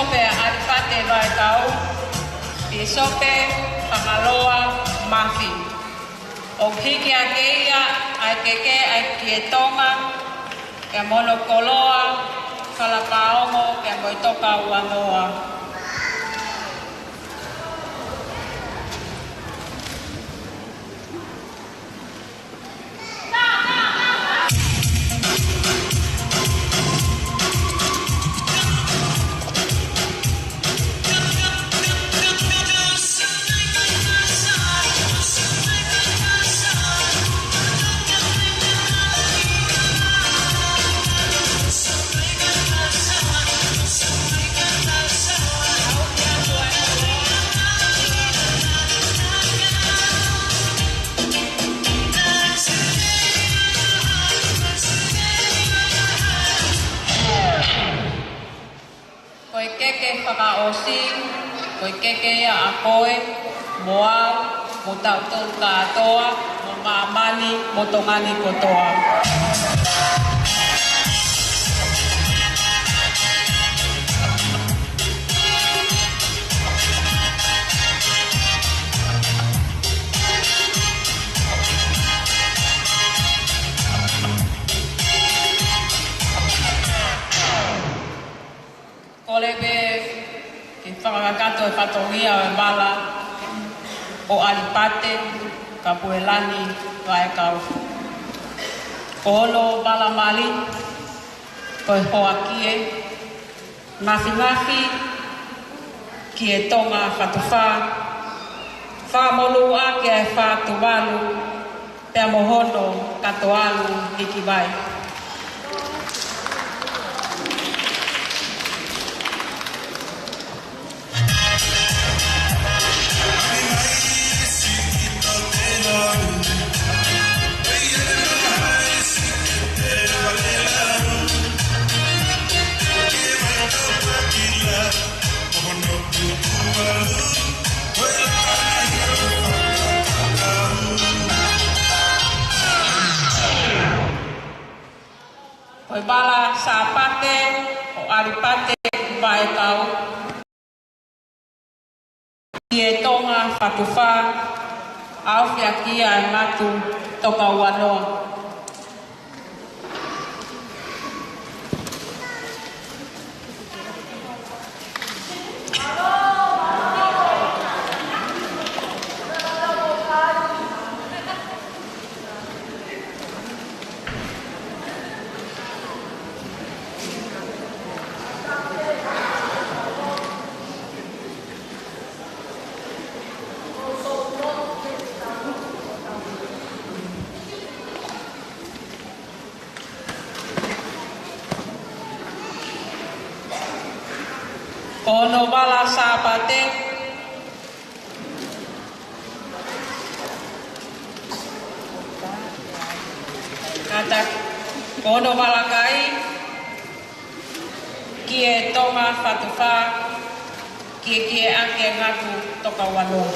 Pīsope ʻa ʻAlifate Vaekau, Pīsope Fangaloa Mafi. ʻOku hiki ʻaki ia ʻa e keke ʻa e Kietonga, pea mo hono koloa, Falapaongo, pea mo e Tokauanoa. Ko e keke fakaʻosi, ko e keke ia ʻa koe, mo au, mo tautolu kātoa, mo māmani, mo Tonga ni kotoa. Kole pē ke fakakakato e fatongia ʻo e vala ʻo ʻAlipate Kapuelani Vaekau. Ko hono vala mali, ko e hoa kie, Ngafingafi Kietonga Fatufā, fakamonūʻaki ʻa e Fā Tuvalu, pea mo hono Katoalu Nikivai. Ko e vala Sāpate ʻo ʻAlipate Vaekau, Kietonga Fatufā, ʻaofi ʻaki ia ʻa e Ngatu Tokauanoa. Ko hono vala Sāpate, kātaki, ko hono vala kai, Kietonga Fatufā, kiekie ʻaki e Ngatu Tokauanoa.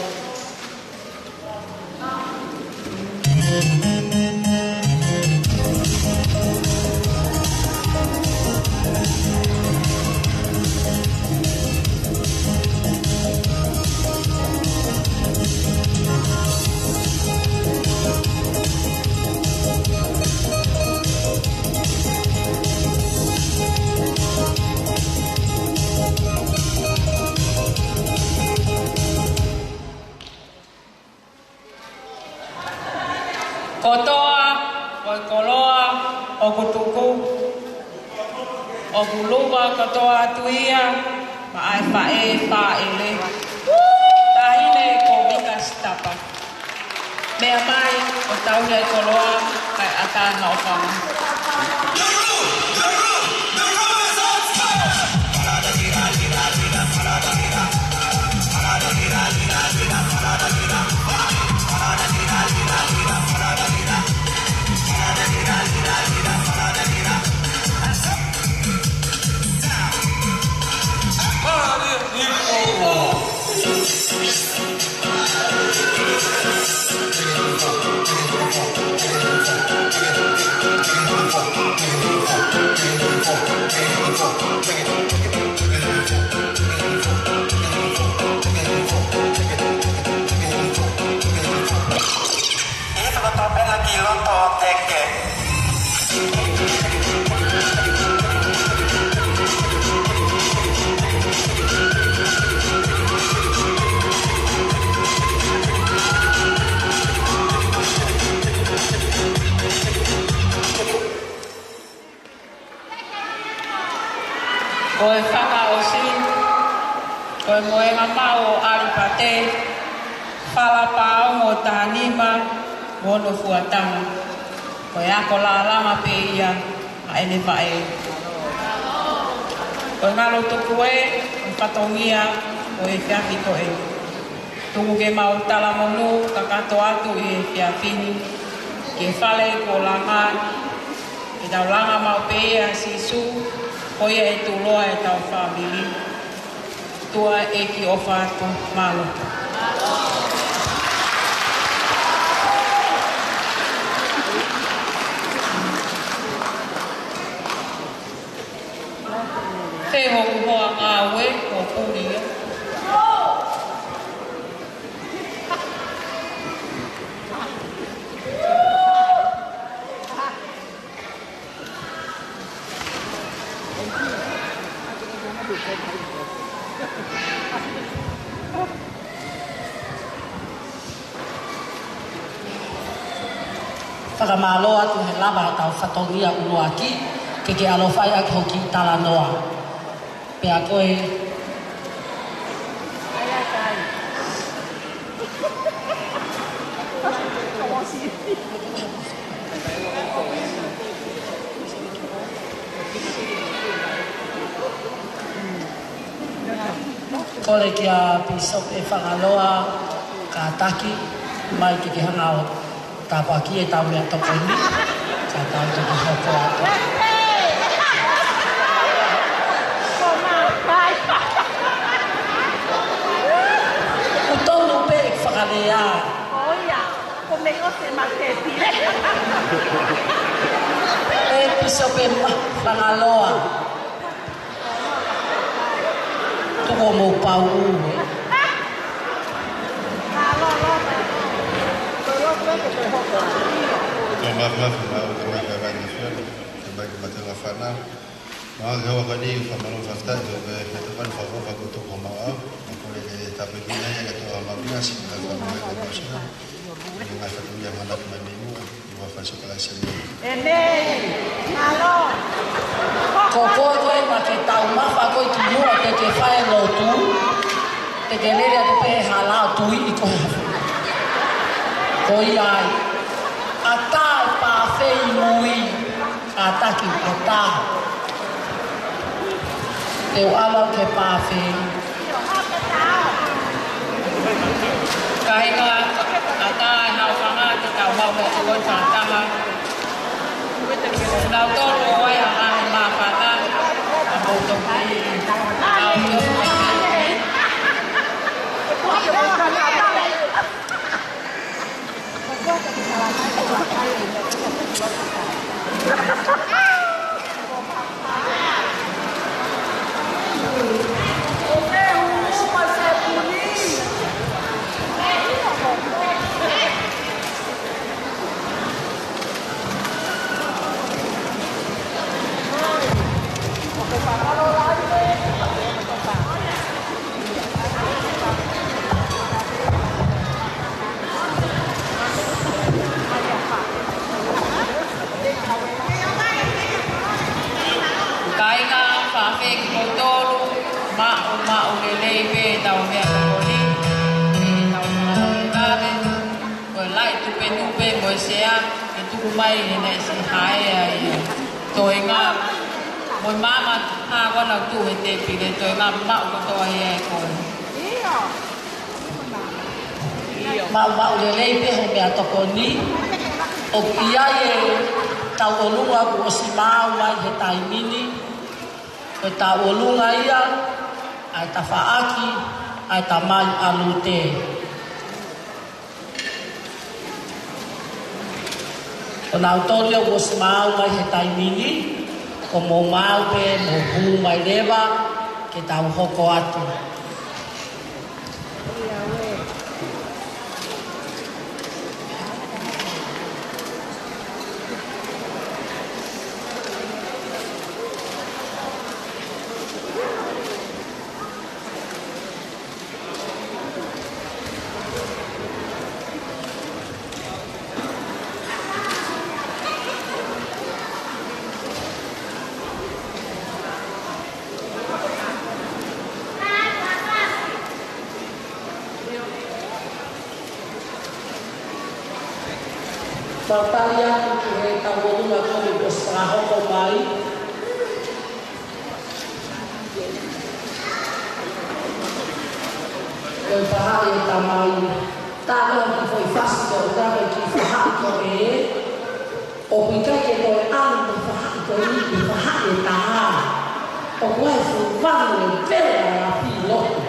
Kotoa ko e koloa ʻoku tuku, ʻoku luva kotoa atu ia maʻa e faʻē fāʻele, taʻahine ko Vika Sitapa. Meʻa mai ʻo tauhi e koloa kae ʻatā ʻa e ʻofanga. Ko e fakaʻosi, ko e mohenga maʻu ʻo ʻAlipate, Falapaongo taha nima, mo hono fuatanga. Ko e ako lālanga pē ia ʻa ʻene faʻē. Ko e ngalo tuku ē, ko e fatongia ʻo e efiafi ko ē. Tuku ke mau talamonū kakato atu ʻi he efiafi ni, ki he fale kuo langa, ke tau langa maʻu pē ʻia Sīsū, ko ia ʻe tuʻuloa ʻetau fāmili. ʻOtua ʻEiki ʻofa atu, mālō. Fē hoku hoa ngāue, ʻo puli ia. Fakamālō atu he lava ʻetau fatongia ʻuluaki, ke ke ʻaloʻofa ʻaki hoʻo kiʻi talanoa. Pea ko e Kole kia Pīsope Fangaloa, kātaki mai ke ke hanga ʻo tāpuakiʻi ʻetau meʻatokoni, ka tau toki hoko atu. ʻOku tonu pē ʻeku fakalea. ʻE Pīsope Fangaloa. Tuku mo pau ue. Tō mafimafi ma o ka mai ka vai ni fia, ke mai ke mate la fana. Ma ke hoa ka ni fa malo fa sta, ke ke te pan fa fa ko tō ko ma a. Ma ko le ke ta pe ki na ia ke tō ma mi a si ka fa ma ko ma si na. Ni ngai fa tu ia ma na ma mi mu. Ko koe ko ē naʻa ke tau mafa ko ē ki muʻa te ke fai lotu, te ke lele atu pē hala ʻo tui ʻi ko. Ko ia ai. ʻAtā e pāfē ʻi mui, kātaki ʻatā. Te u ʻalu au ki he pāfē. Kāinga, ʻatā e hau fanga ke tau mau mo ko e fakataha. Nau tō ko ai a ngā he mā fata. A mau tō ki. Nau tō ki. Kāinga, fafeki koutou, maʻu, maʻu lelei pē ʻetau meʻatokoni, ʻetau fakalahi vave, ko e laʻi tupe nupe mo e sea, ke tuku mai he neʻe si hae ai. Toenga, mo e mama, ha wana tu he tepile, toenga maʻu kotoa ia ʻe koe. Maʻu, maʻu lelei pē hoʻo meʻatokoni. ʻOku ʻi ai e tauʻolunga kuo ʻosi maau mai he taimi ni. Ko e tauʻolunga ia ʻa e tafaʻaki ʻa e tamai ʻa Lute. Ko nautolu ia kuo ʻosi maau mai he taimi ni, ko mou maau pē mo hū mai leva ke tau hoko atu. Tau tali atu ki he tau ʻolunga ko eni kuo ʻosi fakahoko mai. Ko e faʻahi ʻe tamai. Tau lau ki he foʻi fasi ko e tau ki he faʻahi ko ē. ʻOku ʻikai ke toe ʻalu ki he faʻahi ko eni ki he faʻahi ʻe taha. ʻOku ʻi ai e fuʻu vanu ʻe vela ʻa e ʻapi lotu.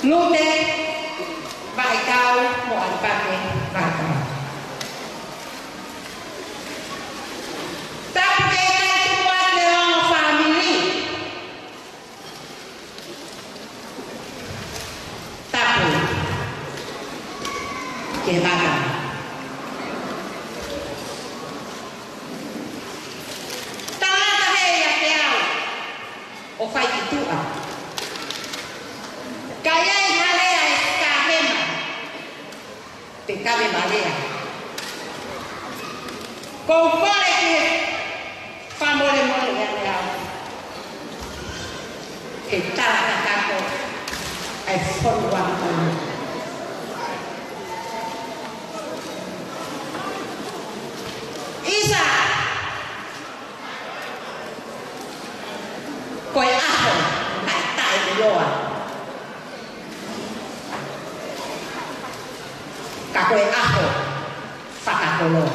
Lute vaʻe kau mo ʻAlipake vaʻe kau. Tapu ke ʻikai tuku atu e ongo fāmili. Tapu ke mata. Tangata hē ia ke au ʻo fai ki tuʻa. Ka ʻi ai ha lea ʻe kāhema, te kave ma lea. Ko u kole ke fakamolemole ʻa e au. He tala kakato ʻa e fonua ko eni. ʻIsa, ko e ʻaho naʻe taʻeʻiloa, ka ko e ʻaho fakakoloa.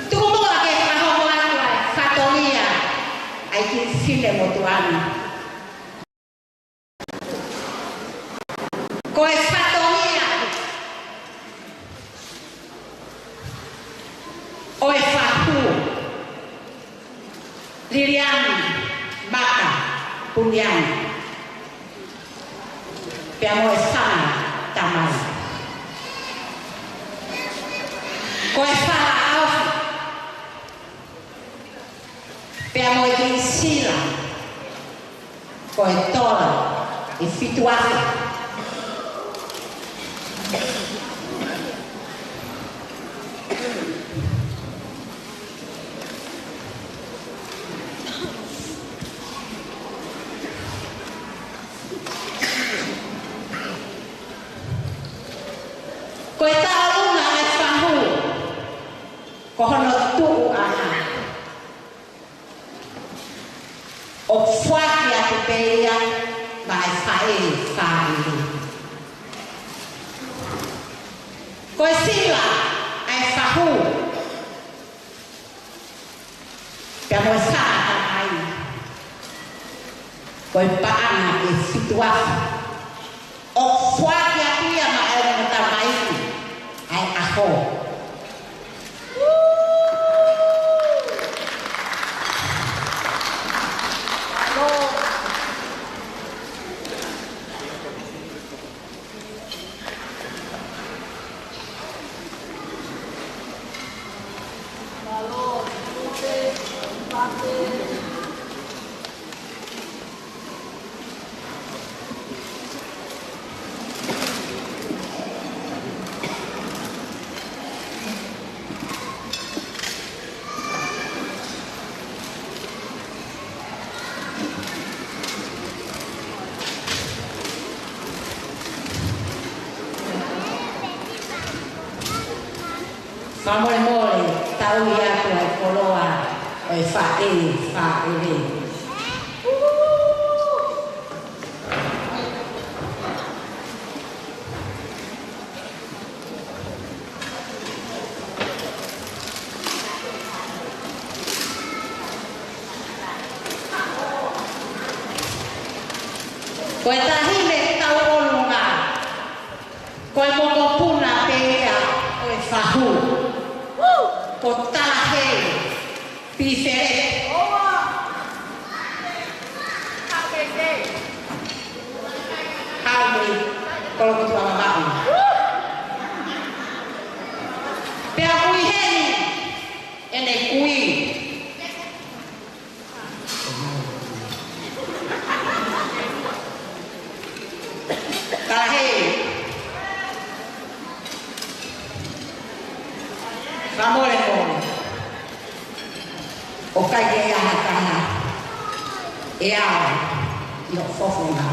Tuku muʻa ke fakahoko atu ʻa e fatongia ʻa e kiʻi fefine motuʻa ni. Ko e fatongia ʻo e fahu, Liliani Maka Puniani, pea mo e fanga tamai. Ko e fala ʻaofi, pea mo e kiʻi sila, ko e tola ʻe fitu afe. Ko e taʻolunga ʻa e fahu, ko hono tuʻu ʻana ʻo foaki atu pē ia maʻa e faʻē fāʻele. Ko e sila ʻa e fahu, pea mo e fanga tamai, ko e paʻanga ʻe fitu afe. ʻO foaki atu ia maʻa e ongo tamaiki ʻa e ʻaho. Fakamolemole, tauhi atu ʻa e koloa ʻo e faʻē fāʻele. Ko e taʻahine tauʻolunga, ko e mokopuna pē ia ʻo e fahu, ko Talahei Pifele. Haʻu mei Kolokotuʻa Vavaʻu. Pea ʻoku ʻi heni ʻene kui. Talahei, fakamolemole, ʻoku ʻikai ke ʻi ai ha taha ʻe ʻalu ʻi hoʻo fofonga.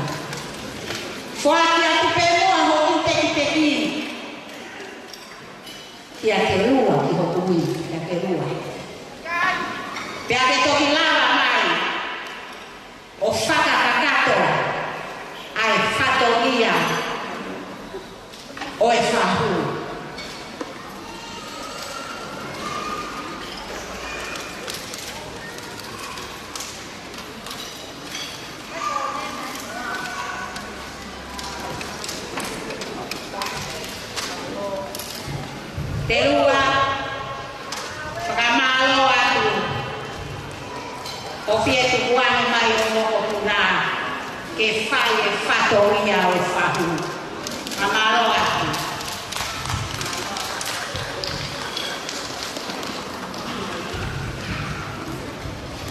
Foaki atu pē muʻa hoʻo kiʻi tekiteki kiate Kelua, ki hoku ui, kiate Kelua. Pea ke toki lava mai ʻo fakakakato ʻa e fatongia ʻo e fahu. ʻOku fie tukuange mai ʻa e mokopuna ke fai e fatongia ʻo e fahu. Fakamālō atu.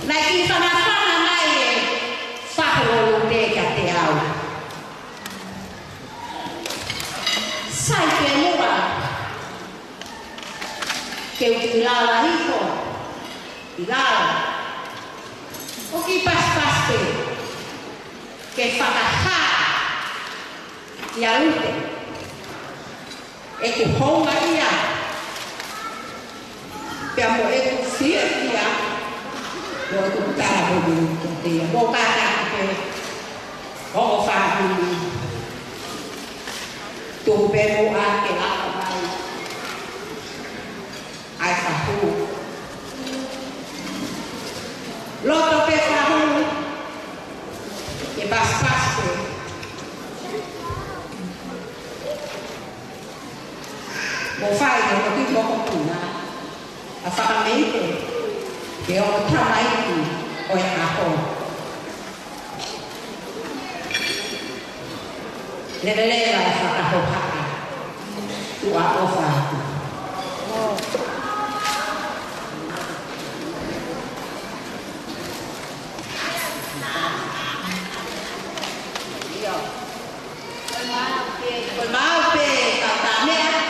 Naʻe kiʻi fanafana mai e fahu ʻo Lupe kiate au. Sai pē muʻa ke u kiʻi lala hifo ʻi lalo ʻo kiʻi pasipasi pē ke fakahā kia Lupe ʻeku houngaʻia pea mo ʻeku fiefia mo ʻeku tala mo ʻeku kiate ia. Mou kātaki pē, ongo fāmili. Tuku pē muʻa ke laka mai ʻa e fahu. Loto pē fahu ke pasipasi pē. Mou fai ke mou kiʻi mokopuna ʻa Fakameipe ke ongo tamaiki ʻo e ʻaho. Leveleva e fakahohaʻa, tuʻa ʻofa atu. Ko e maau pē, ko e maau pē, kau tā meʻa.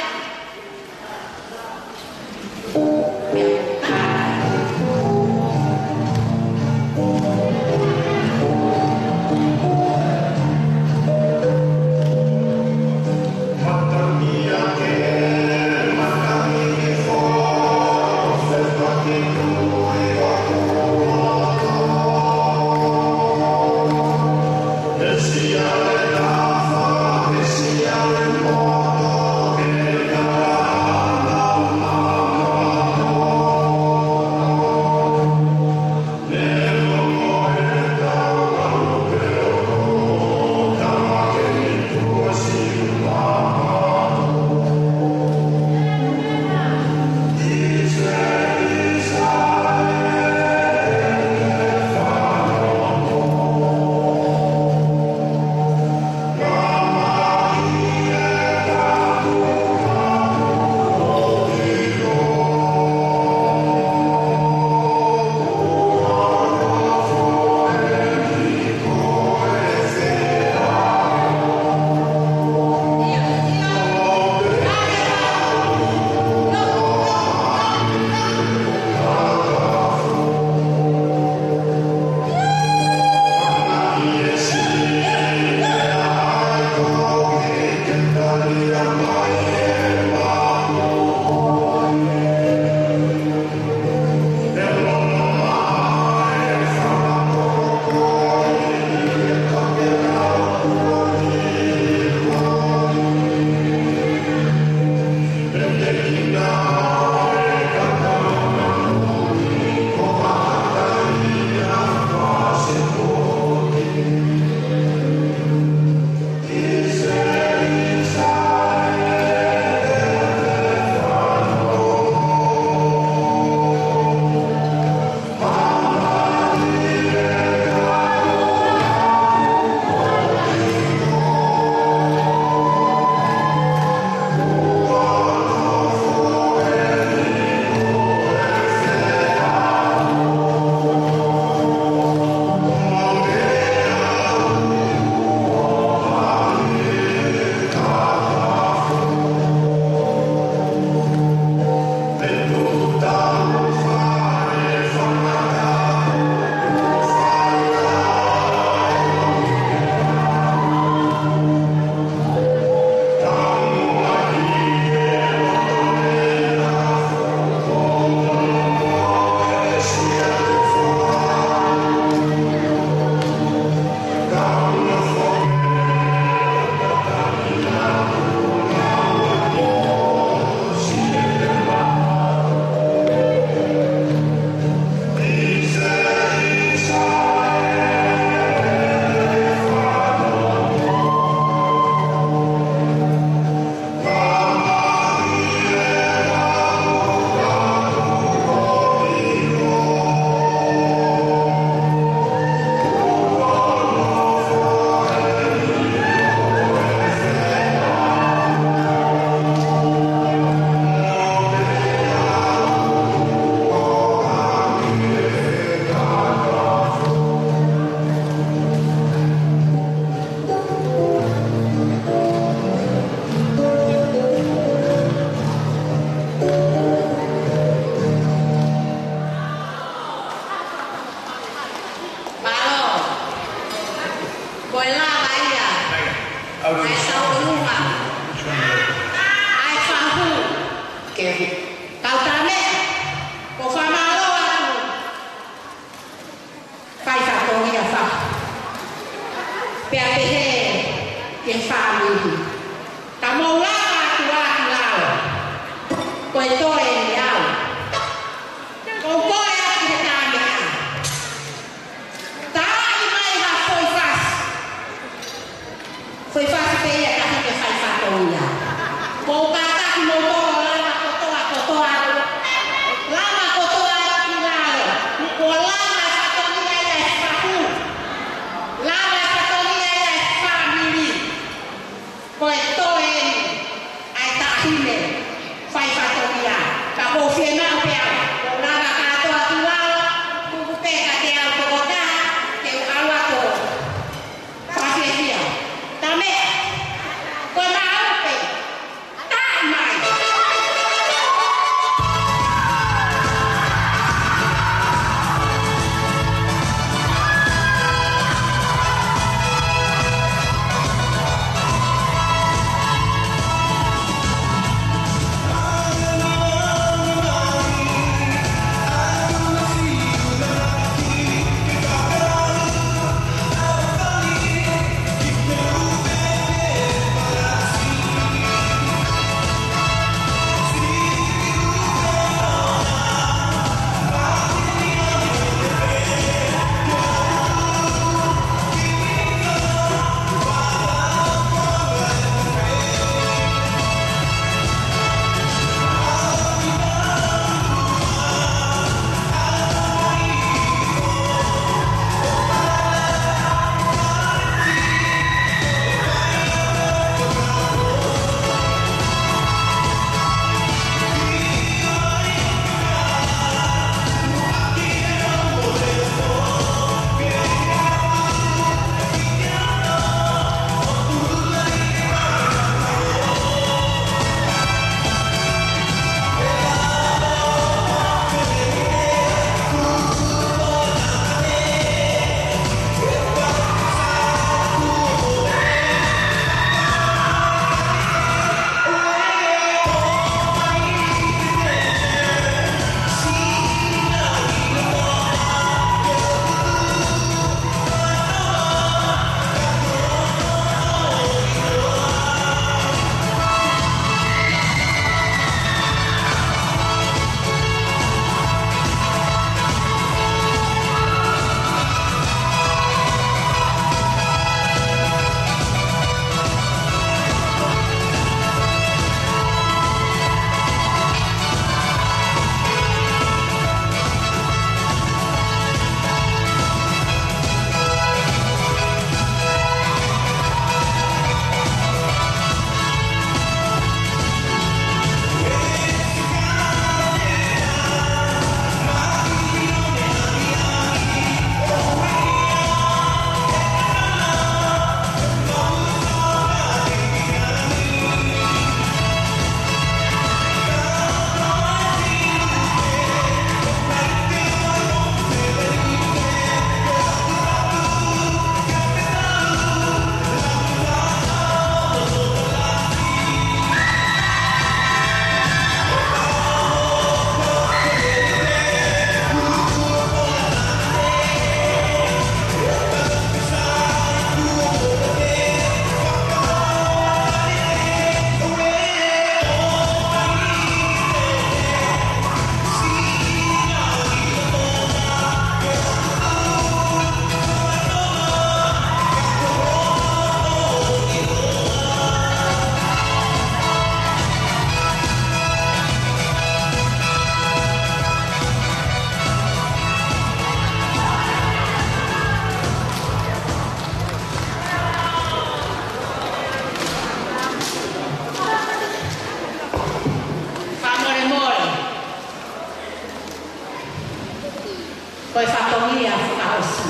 Ko e fatongia fakaʻosi.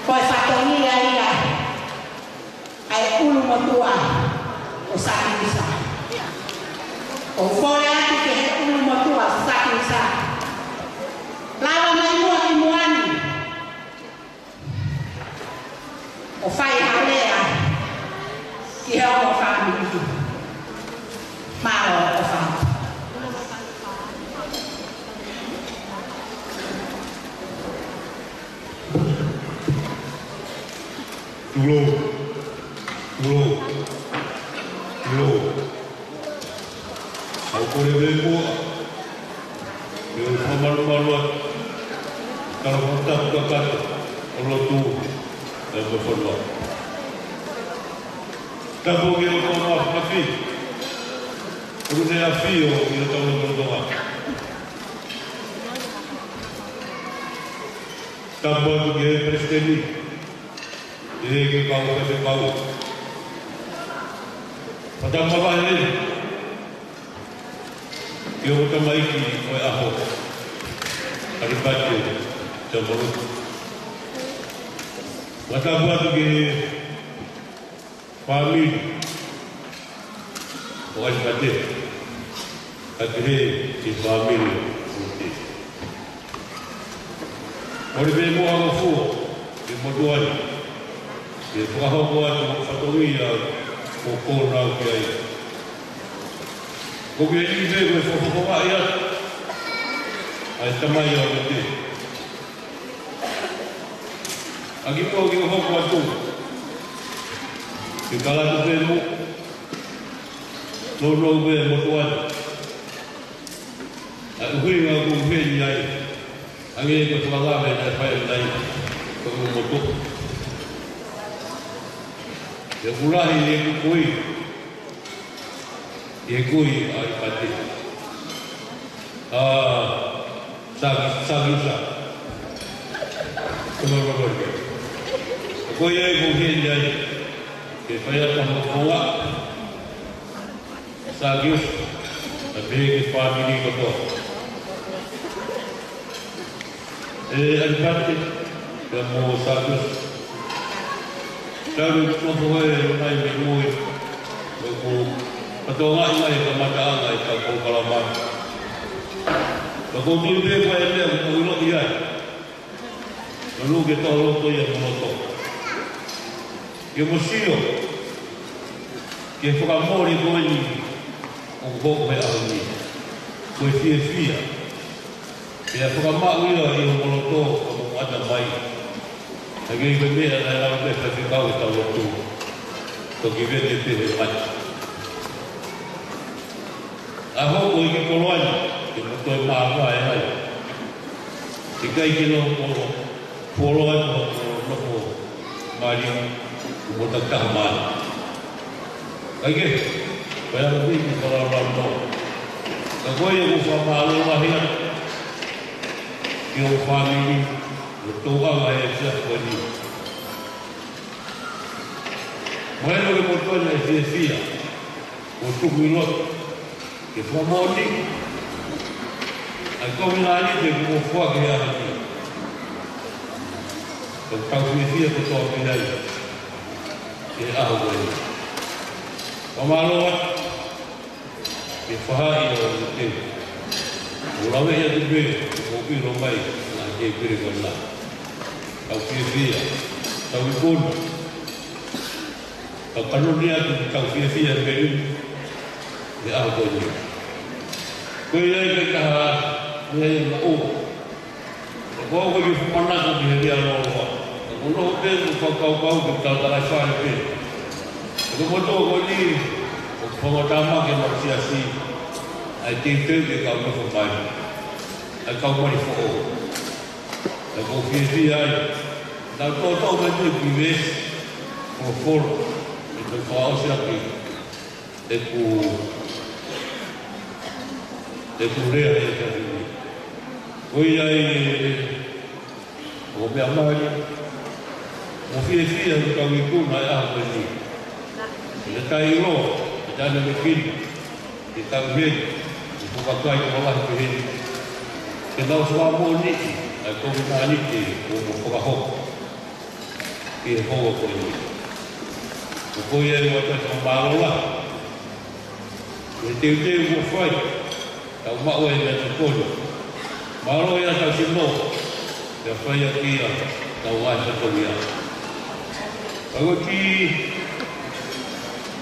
Ko e fatongia ia ʻa e ʻulumotuʻa ʻo Sākiusa. ʻOku ou kole atu ki he ʻulumotuʻa ʻo Sākiusa. Lava mai muʻa ki muʻa ni ʻo fai ha lea ki he ongo fāmili. Mālō ʻofa. Tulou. Tulou. Tulou. ʻOku ou kole mai muʻa ke u fakamalumalu atu, tala fakatapu kakato ʻo e lotu ʻa e fonua. Tapu ki he ʻOtua Māfimafi, ʻoku ne ʻafio ʻi hotau lotolotonga. Tapu atu ki he Palesiteni, ʻEiki, kau faifekau. Pea mavahe ki he ongo tamaiki ʻo e ʻaho, ʻAlipate Taumalotu. Pea tapu atu ki he fāmili ʻo ʻAlipate, kae pehē ki he fāmili ʻo Lote. Kole pē muʻa ʻo fua ki he motuʻa ni ke fakahoko atu ʻa e fatongia ʻoku ou kole au ki ai. Ko e kiʻi pē ko e fakafofongaʻi atu ʻa e tamai ʻa Lote. ʻA kimuʻa ke u hoko atu, ke u kalato pē muʻa, nounou pē motuʻa ni. ʻA e ʻuhinga ʻoku ou ʻi heni ai, hangē ko e fakalave naʻe fai ʻanenai, ko e ʻulumotuʻa. ʻOku lahi ʻeku kui, ʻeku kui ʻa ʻAlipate. ʻA, Sāki, Sākiusa. Ko e lolo lolo. Ko ia ʻoku ou ʻi heni ai, ke fai atu ha fakafofonga. Sākiusa, kae pehē ki he fāmili kotoa. ʻE ʻAlipate, pea mo Sākiusa. Tau nofo ē ʻo nai mei mui. ʻOku fakatokangaʻi mai e kamataʻanga ʻetau polokalama. Ka ʻoku ou tui pē ko e meʻa ʻoku ou ʻiloʻi ai. Naʻa ku ke tau loto ia mo loto. Ke mo sio ki he fakamole ko eni ʻoku hoko he ʻaho ni. Ko e fiefia. Pea fakamaʻu ia ʻi homo loto, ka mo ʻatamai. Hangē ko e meʻa naʻe lau pē faifekau ʻetau lotu. Toki vete pē he mate. ʻA hoʻo ʻi he koloa ni, ke mo toe māvae ai. ʻIkai ke nofo, fuoloa atu hoʻo nofo mali, mo takitaha mali. ʻIkai ke, ko e ʻaho ni ke fakalaulaunoa. Ka ko ia ʻoku ou fakamālō lahi atu ki hoʻo fāmili, mo e tōʻonga ʻo e efiafi ko eni. Mahalo ko e motuʻa ni ʻe fiefia, ʻo tuku ʻi loto, ke fakamoʻoni ʻa e kovinānite kuo mou foaki he ʻaho ni. Ka ʻoku tau fiefia kotoa pē ai he ʻaho ko eni. Fakamālō atu ki he faʻahi ʻo Lote. ʻOku ou laveʻi atu pē ʻoku mou ʻilo mai naʻa ke pele ko ena. Tau fiefia, tau ikuna. Tau kanoni atu, tau fiefia pē eni he ʻaho ko eni. Ko ia ai ke kaha, ia ia maʻu. Ka ko au ko e kiʻi fuʻu manako ki he lea lōloa. Ka ko hono ʻoku ou fakakaukau ke tau talai fale pē. Ka ko e motuʻa ko eni, ʻoku fakatamaki ʻe he maʻu siasi ʻa e teuteu ke kau nofo mai ʻa e kau mali foʻou. ʻOku ou fiefia ai. Tau toʻotoʻo mai pē ki he veesi, folofola, ʻe tau fakaʻosi ʻaki ʻeku, ʻeku lea he efiafi ni. Ko ia ai ʻoku ou meʻa mai, mo fiefia he tau ikuna he ʻaho ko eni. ʻI he taimi ʻoku ʻi ai ʻene mekini, ʻi he tau heni, ʻi he fukakai ko lahi pehē ni. Ke nau fakamoʻoniʻi ʻa e kovinānite kuo mou fakahoko ki he houa ko eni. Ko ia ʻoku ou fakamālō lahi he teuteu kuo fai, tau maʻu e meʻatokoni. Mālō ia tau sino, pea fai ʻaki ia tau ngaahi fatongia. Ka ko e kiʻi,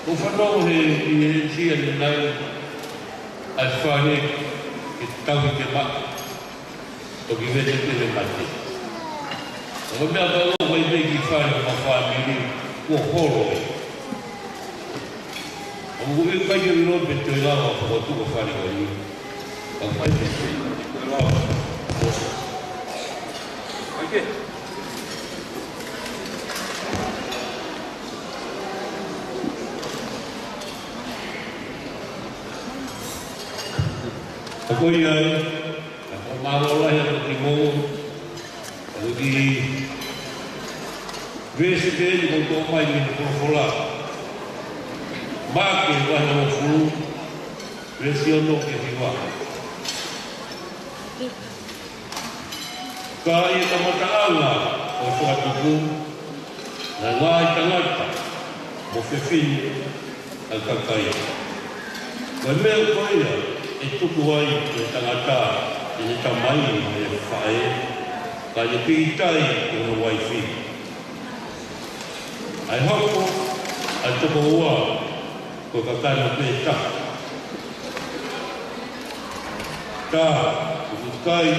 ʻoku fanongo he, ʻi he sia ni nai, ʻa e fale ke tau i te maʻa, toki vete pē he mate. Ko e meʻa pē ʻoku ʻi ai pē kiʻi fale mo e fāmili kuo holo ē. ʻOku ʻikai ke ʻilo pe toe lava ʻo fokotuʻu e fale ko eni. Ka ʻoku ʻi ai pē ke lava. ʻOku ʻi ai pē. Ka ko ia ai, ʻoku ou fakamālō lahi atu kiate kimoutolu, ʻa e kiʻi veesi pē eni kuo toʻo mai mei he folofola. Maʻake vahe hongofulu, veesi ono ki he hiva. Ka ʻi he kamataʻanga ʻo e fakatupu, naʻe ngaahi tangata mo fefine ʻa e kakai. Ko e meʻa ko ia ʻe tuku ai ʻe he tangata ʻene tamai mo e faʻē, kae pīkitai ki hono uaifi. ʻA e hoko ʻa e tokoua ko e kakano pē taha. Ka ʻoku ʻikai,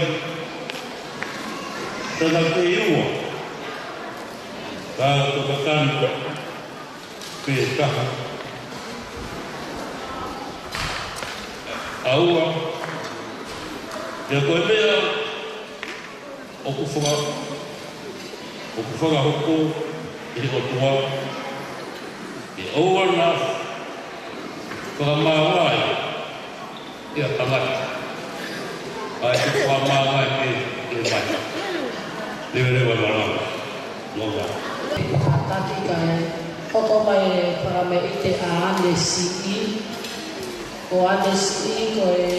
tana pē ua, ka ko e kakano pē taha. ʻA ua, pea ko e meʻa ʻoku faka-, ʻoku fakahoko ʻe he ʻOtua, ʻe ʻoua naʻa fakamāvae ʻe ha tangata. ʻA ia ʻoku fakamāvae pē ʻe he mata. Leveleva e malanga. Mālō. Kātaki kae hoko mai e fakameʻite ʻa ʻAnesiʻi. Ko ʻAnesiʻi ko e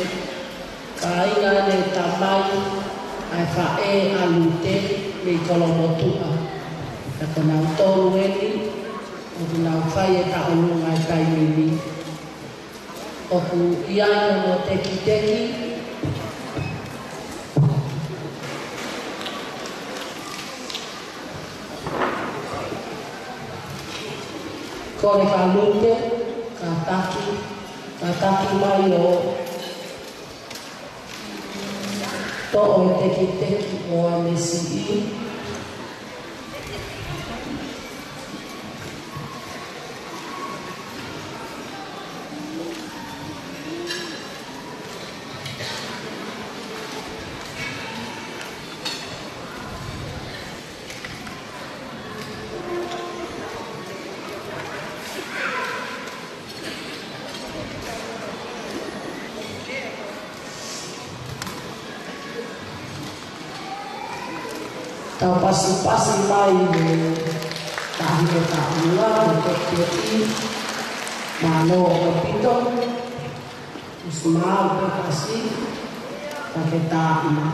kāinga ʻa e tamai ʻa e faʻē ʻa Lute mei Kolomotuʻa. Pea ko nautolu eni ʻoku nau fai e tauʻolunga he taimi ni. ʻOku ʻi ai hono tekiteki. Kole kia Lute, kātaki, kātaki mai ʻo toʻo e tekiteki ʻo ʻAnesiʻi. Tau pasipasi mai e taʻahine taʻu ua mo e tekiteki. Mālō ʻaupito. Usi mau pē kasi, ka ke taʻu mai.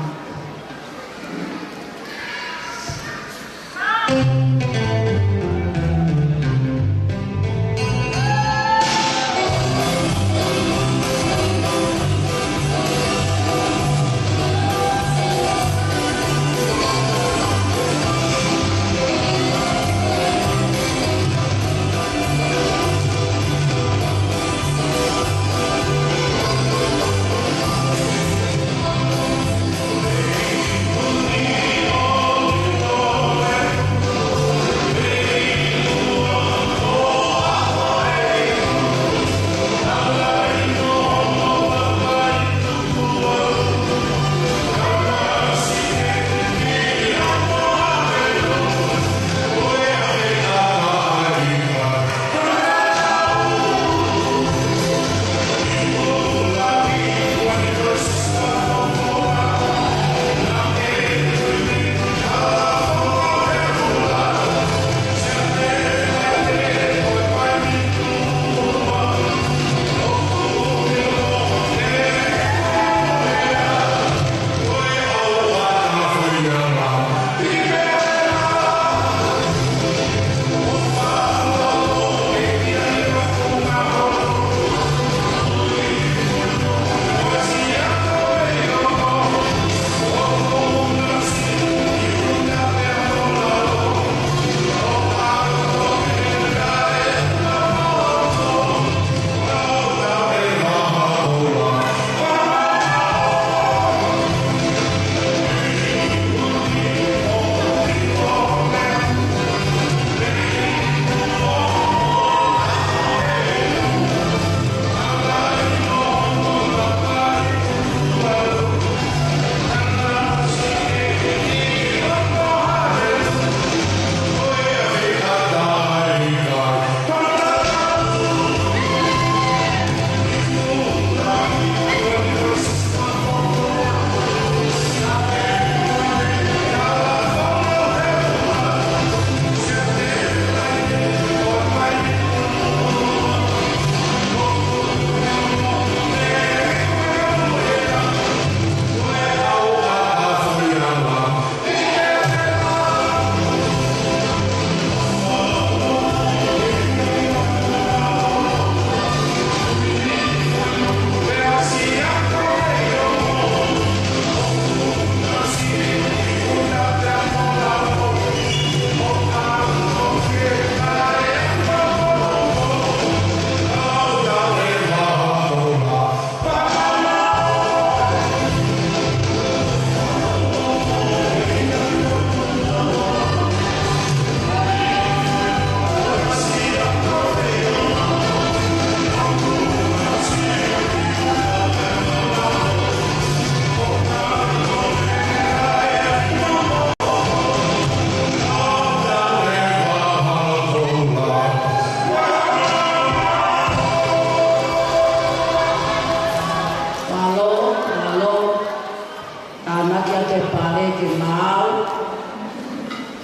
Pale ke maau,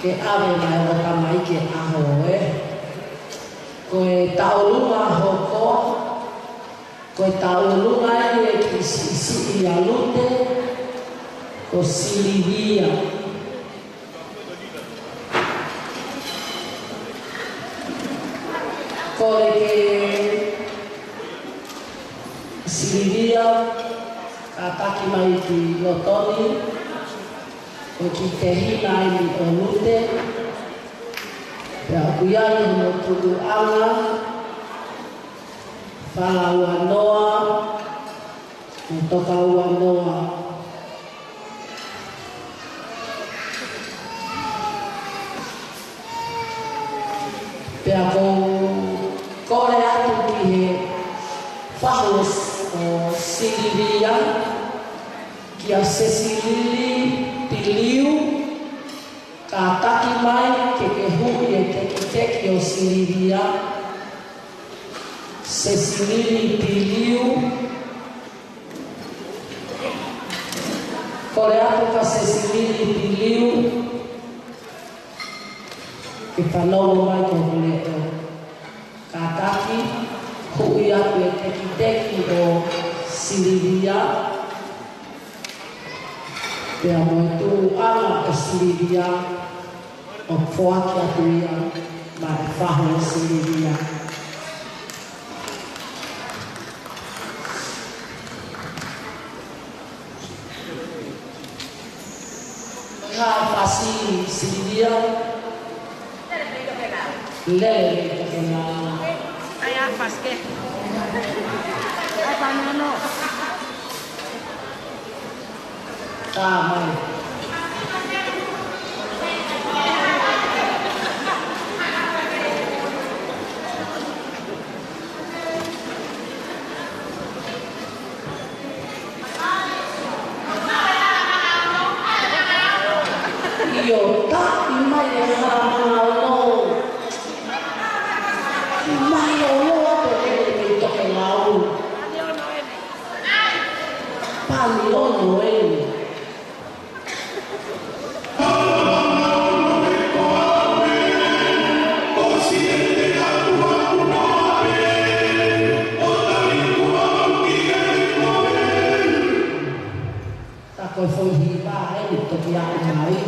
ke ʻave mai ʻo tamaiki ʻaho ē. Ko e taʻolunga hoko, ko e taʻolunga ē ki siʻisiʻi ʻa Lute, ko Silivia. Kole ke Silivia, kātaki mai ki loto ni, ʻo ki tehina eni ʻo Lute, pea ʻoku ʻi ai hono tuʻuʻanga, fala ua noa, mo toka ua noa. Pea ʻoku ou kole atu ki he fahu ʻo Silivia, kia Sesilili Piliu, kātaki mai ke ke huʻi e tekiteki ʻo Silivia. Sesilili Piliu. Kole atu kia Sesilili Piliu ke fanongo mai ki hoku leʻo. Kātaki, huʻi atu e tekiteki ʻo Silivia. Pea mo e tuʻuʻanga ʻo Silivia, ʻo foaki atu ia maʻa e fahu ʻo Silivia. Ngaahi fasi Silivia. Lele ke ke nā. Ai, a faske. Ai, panono. Tā mai. ʻIo, tā mai e hala manga ono. Mai ono atu e mei Tokelau. Pani ono eni. Tā ko e foʻi hiva eni toki aʻu mai.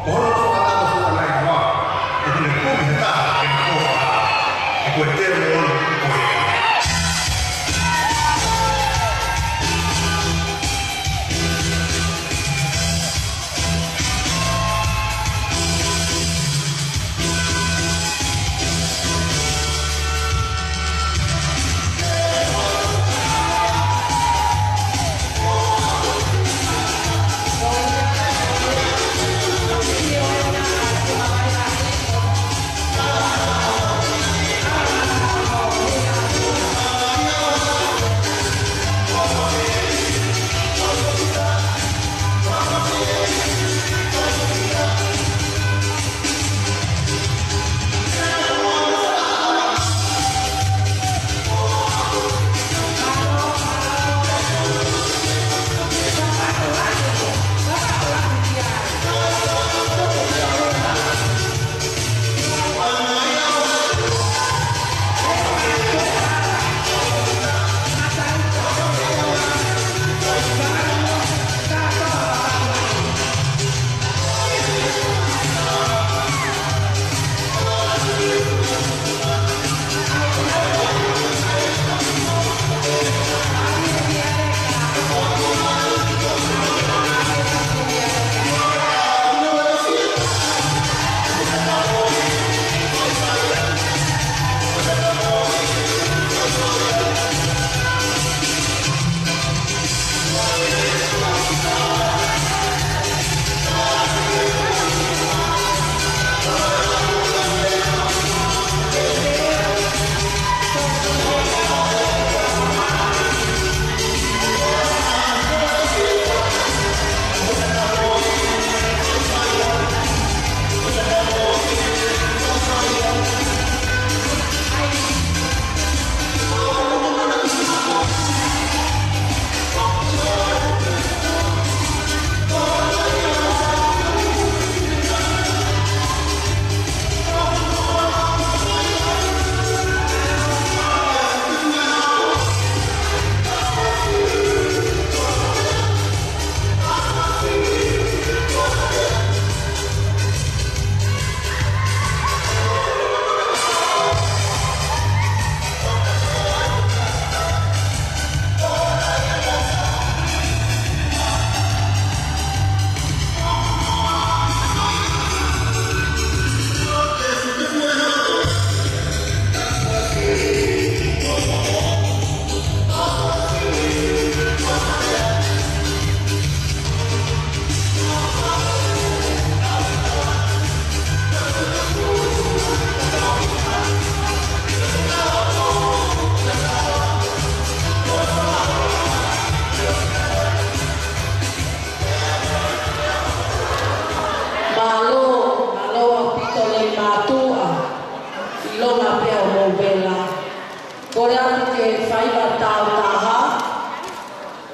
Ko hono toka ʻa e toka ʻa e hoa, ʻoku ne kumi he taha ke ne ʻofa. Ko e teu o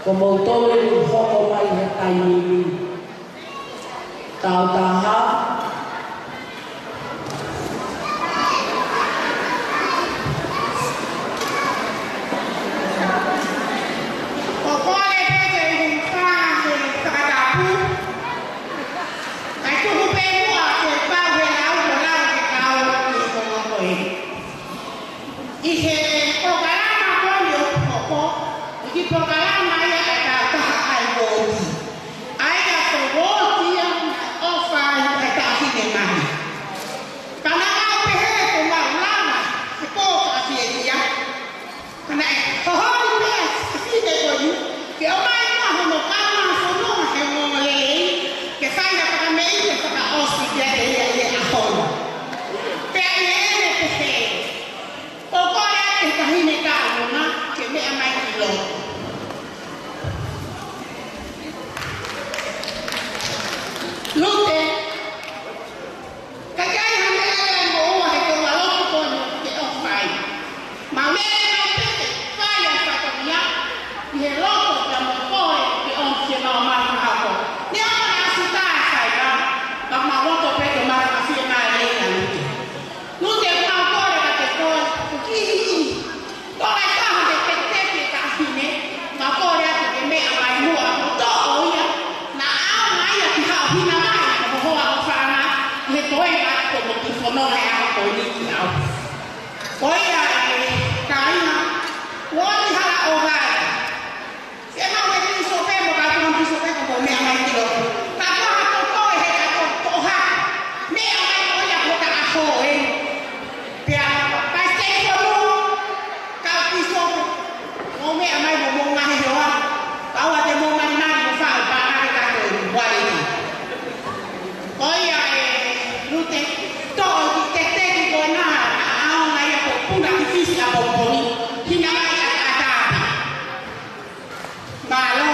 Ko moutolu ʻoku hoko mai he taimi ni. Tau taha. Ko e kole pē ke u hūfanga he fakatapu. Kae tuku pē muʻa ke pau he lau ko lau ke kau ki he konga ko ē. ʻI he polokalama ko eni ʻoku hoko, ʻi he polokalama ia ʻa e kautaha ʻa e uooti. ʻA ia ko e uooti ia naʻe ʻofa ai ʻa e taʻahine mai. Ka naʻa mau pehē ʻoku mau lava he pō ka fie ia. Ka naʻe hoholi pē ʻa e fefine ko eni ke ʻomai muʻa hono kaungā fononga he ongoongolelei, ke fai ha fakameʻite fakaʻosi kiate ia ʻi he ʻaho ni. Pea ʻi heʻene pehē, ʻoku ou kole atu ki he taʻahine kaungā ke meʻa mai ki loto. Lute, ka ʻikai ha meʻa ia ʻe moʻua he konga lotu ko eni ke ʻofa ai. Mau lele mai pē ke fai ʻa e fatongia ʻi he loto pea mo e kole ke ʻomi ke mau maʻu ha hako. Neongo naʻa ʻosi tā e fai ka, ka mau loto pē ke mau ka fie mai lei ʻa Lute. Lute, mau kole kiate koe, ko e kiʻi, ko e taha ke teketeke e taʻahine, mau kole atu ke meʻa mai muʻa, mo toʻo ia, naʻa ʻaonga ia ki haʻo hina mai, mo ho hoa ho fānau, ʻi he toenga atu mo e kiʻi fononga he ʻaho ko eni ki au. Ko ia ē, kāinga, ʻoku ʻi ai ha ʻofa. Ke mau e pīsope mo ka tau pīsope ko e meʻa mai ki loto. Ka ko ha toko e he ka to, to ha. Meʻa mai ko ia ko e ʻaho ē. Pea, ka se ko lu, ka pīsope. Mo meʻa mai mo mo ngahe hoa. Ka ua te mo mai mai mo fa pa ngahe ka to wale ni. Ko ia ē, Lute, toʻo ki te te ki ko na, ʻaonga ia ko puna ki fisi a pongipongi. Hina mai a, a tāpē. Mālō.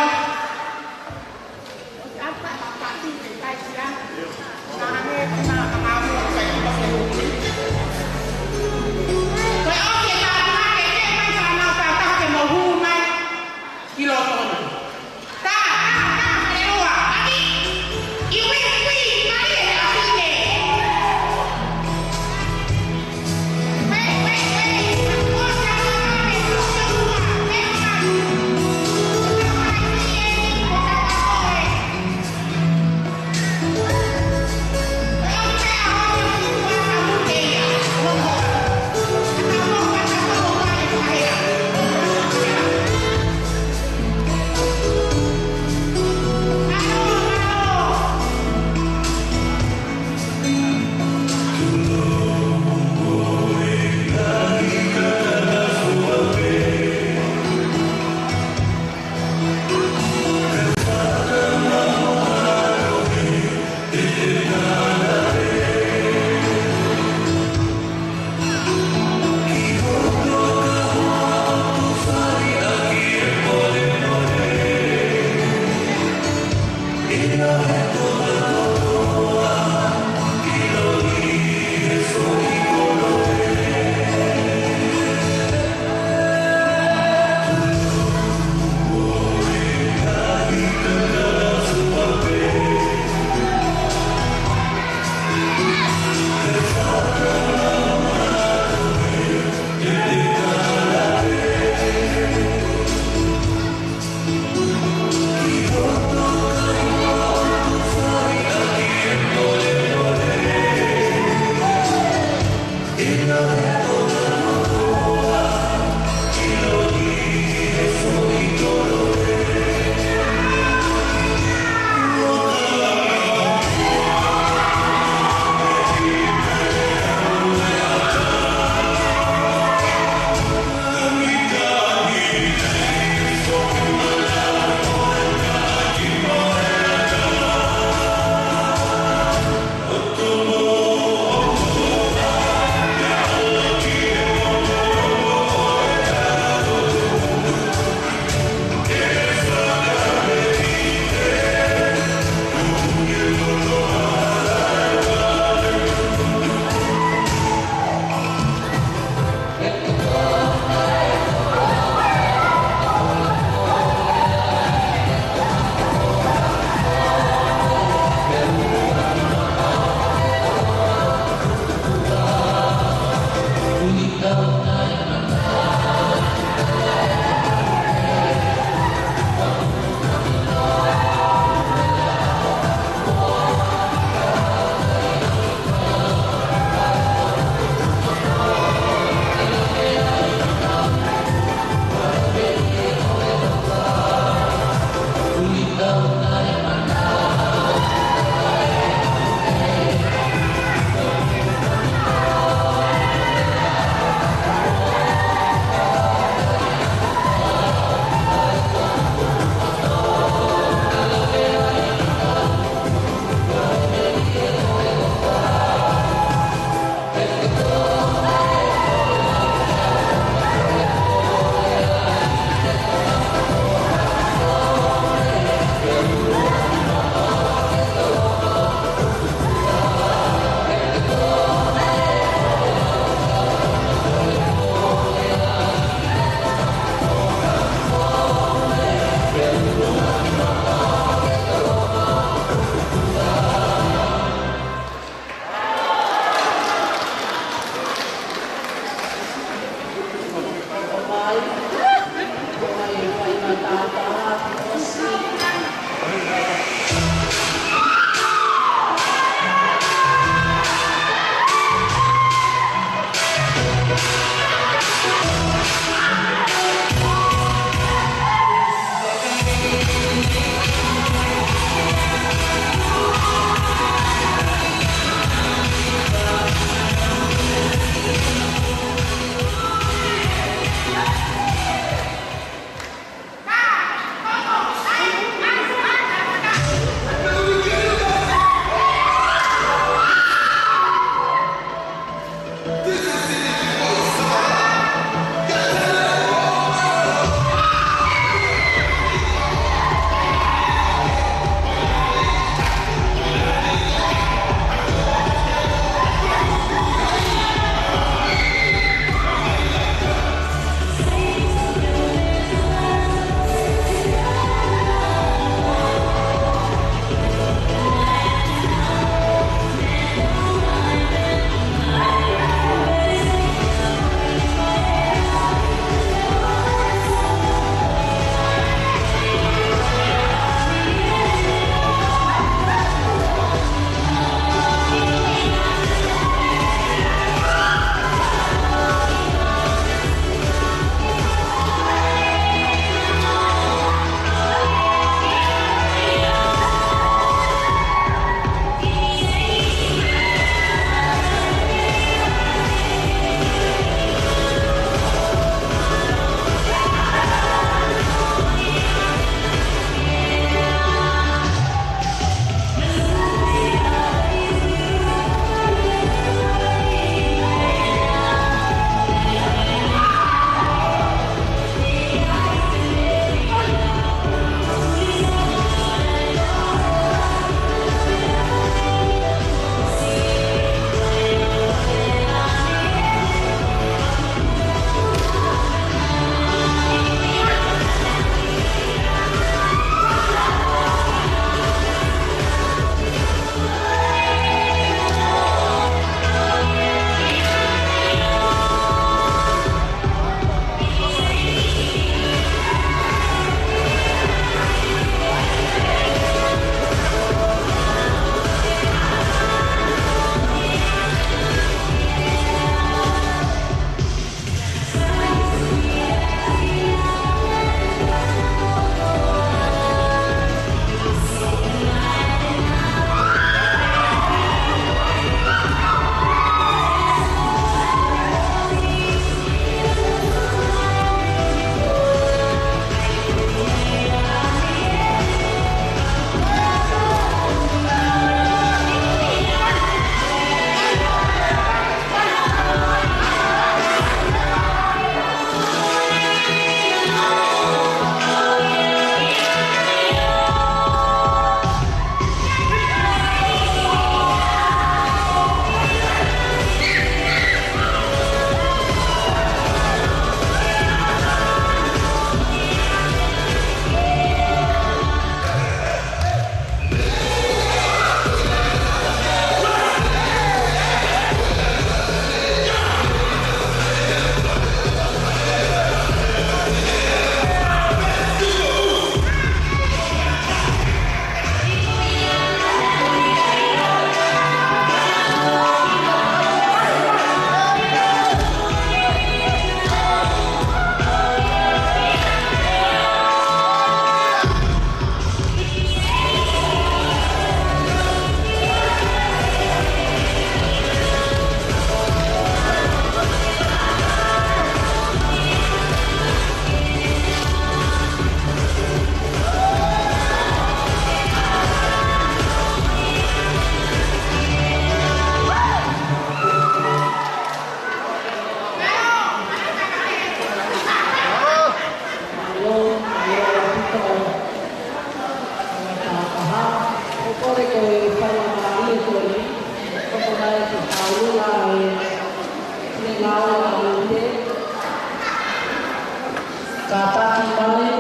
Kātaki mai.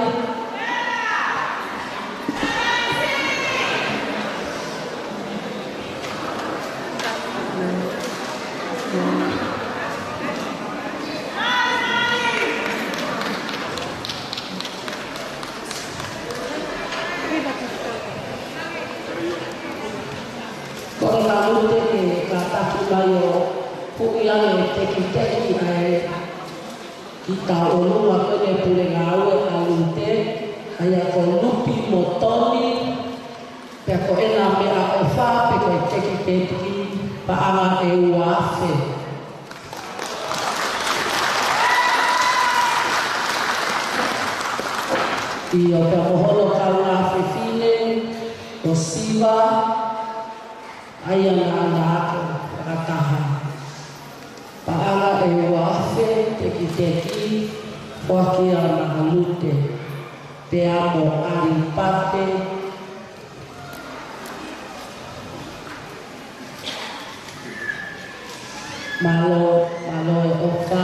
Ko e Nalute ke kātaki mai ʻo huʻi ange e tekiteki ʻa e kita ʻolunga ko eni e pule ngāue ʻa Lute, ʻa ia ko Lupi mo Toni, pea ko ʻena meʻaʻofa pe ko e tekiteki, paʻanga ʻe ua afe. ʻIo, pea ko hono kaungā fefine, ko Siva, ʻa ia naʻa na ako fakataha. Paʻanga ʻe ua afe tekiteki, foaki ʻa Nalute, pea mo ʻAlipate. Mālō, mālō e ʻofa.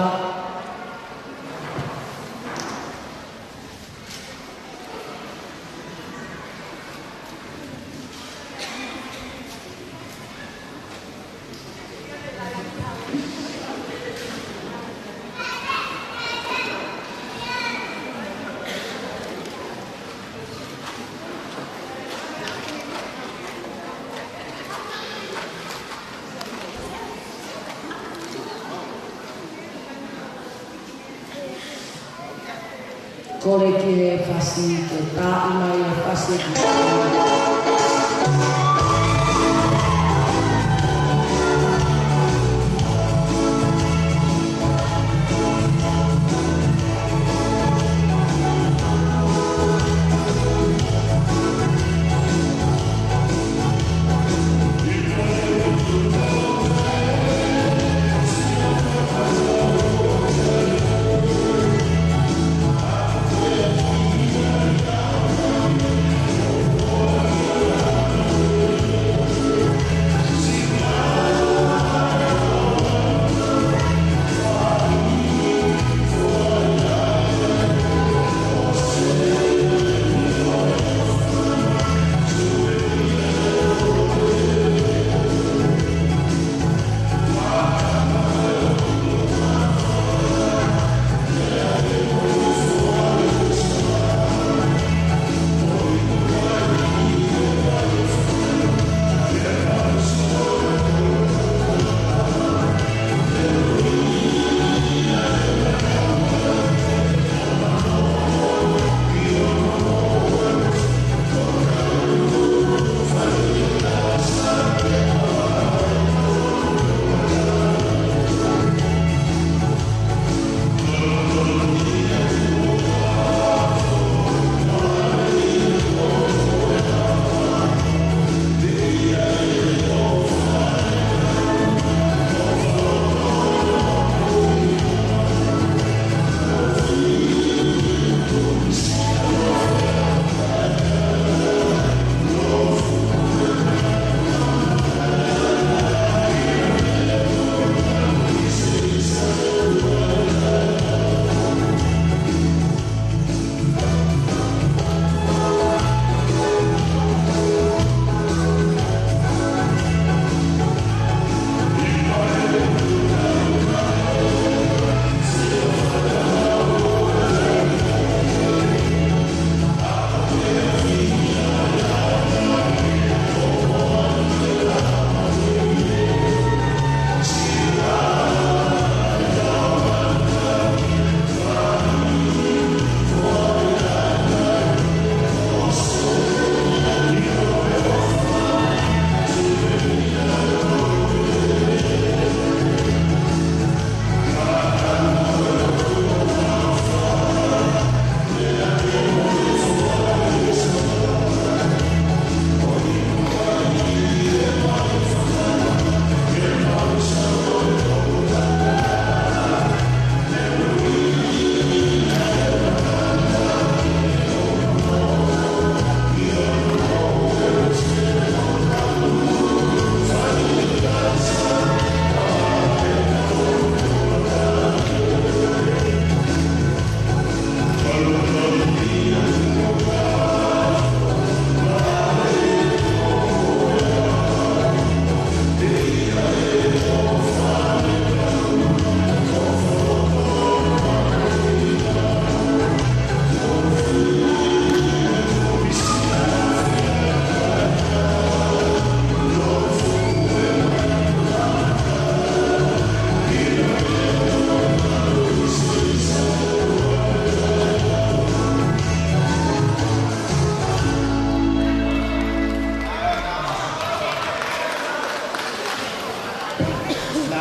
Kole ki he fasi ke taaʻi mai e fasi ki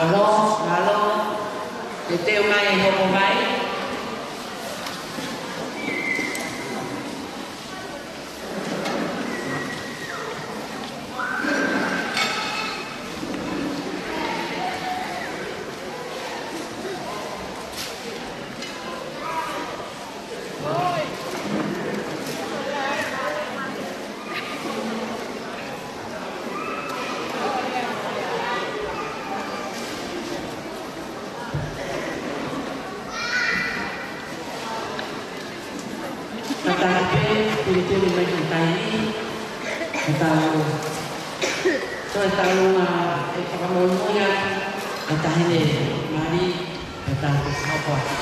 Mālō, mālō. Teuteu mai e hoko mai. Kātaki pē, teuteu mai ki he taimi, ka tau toe tau ʻa e fakamolemole atu ʻa e Taʻahine Mali, ka tau toe fakahoko atu.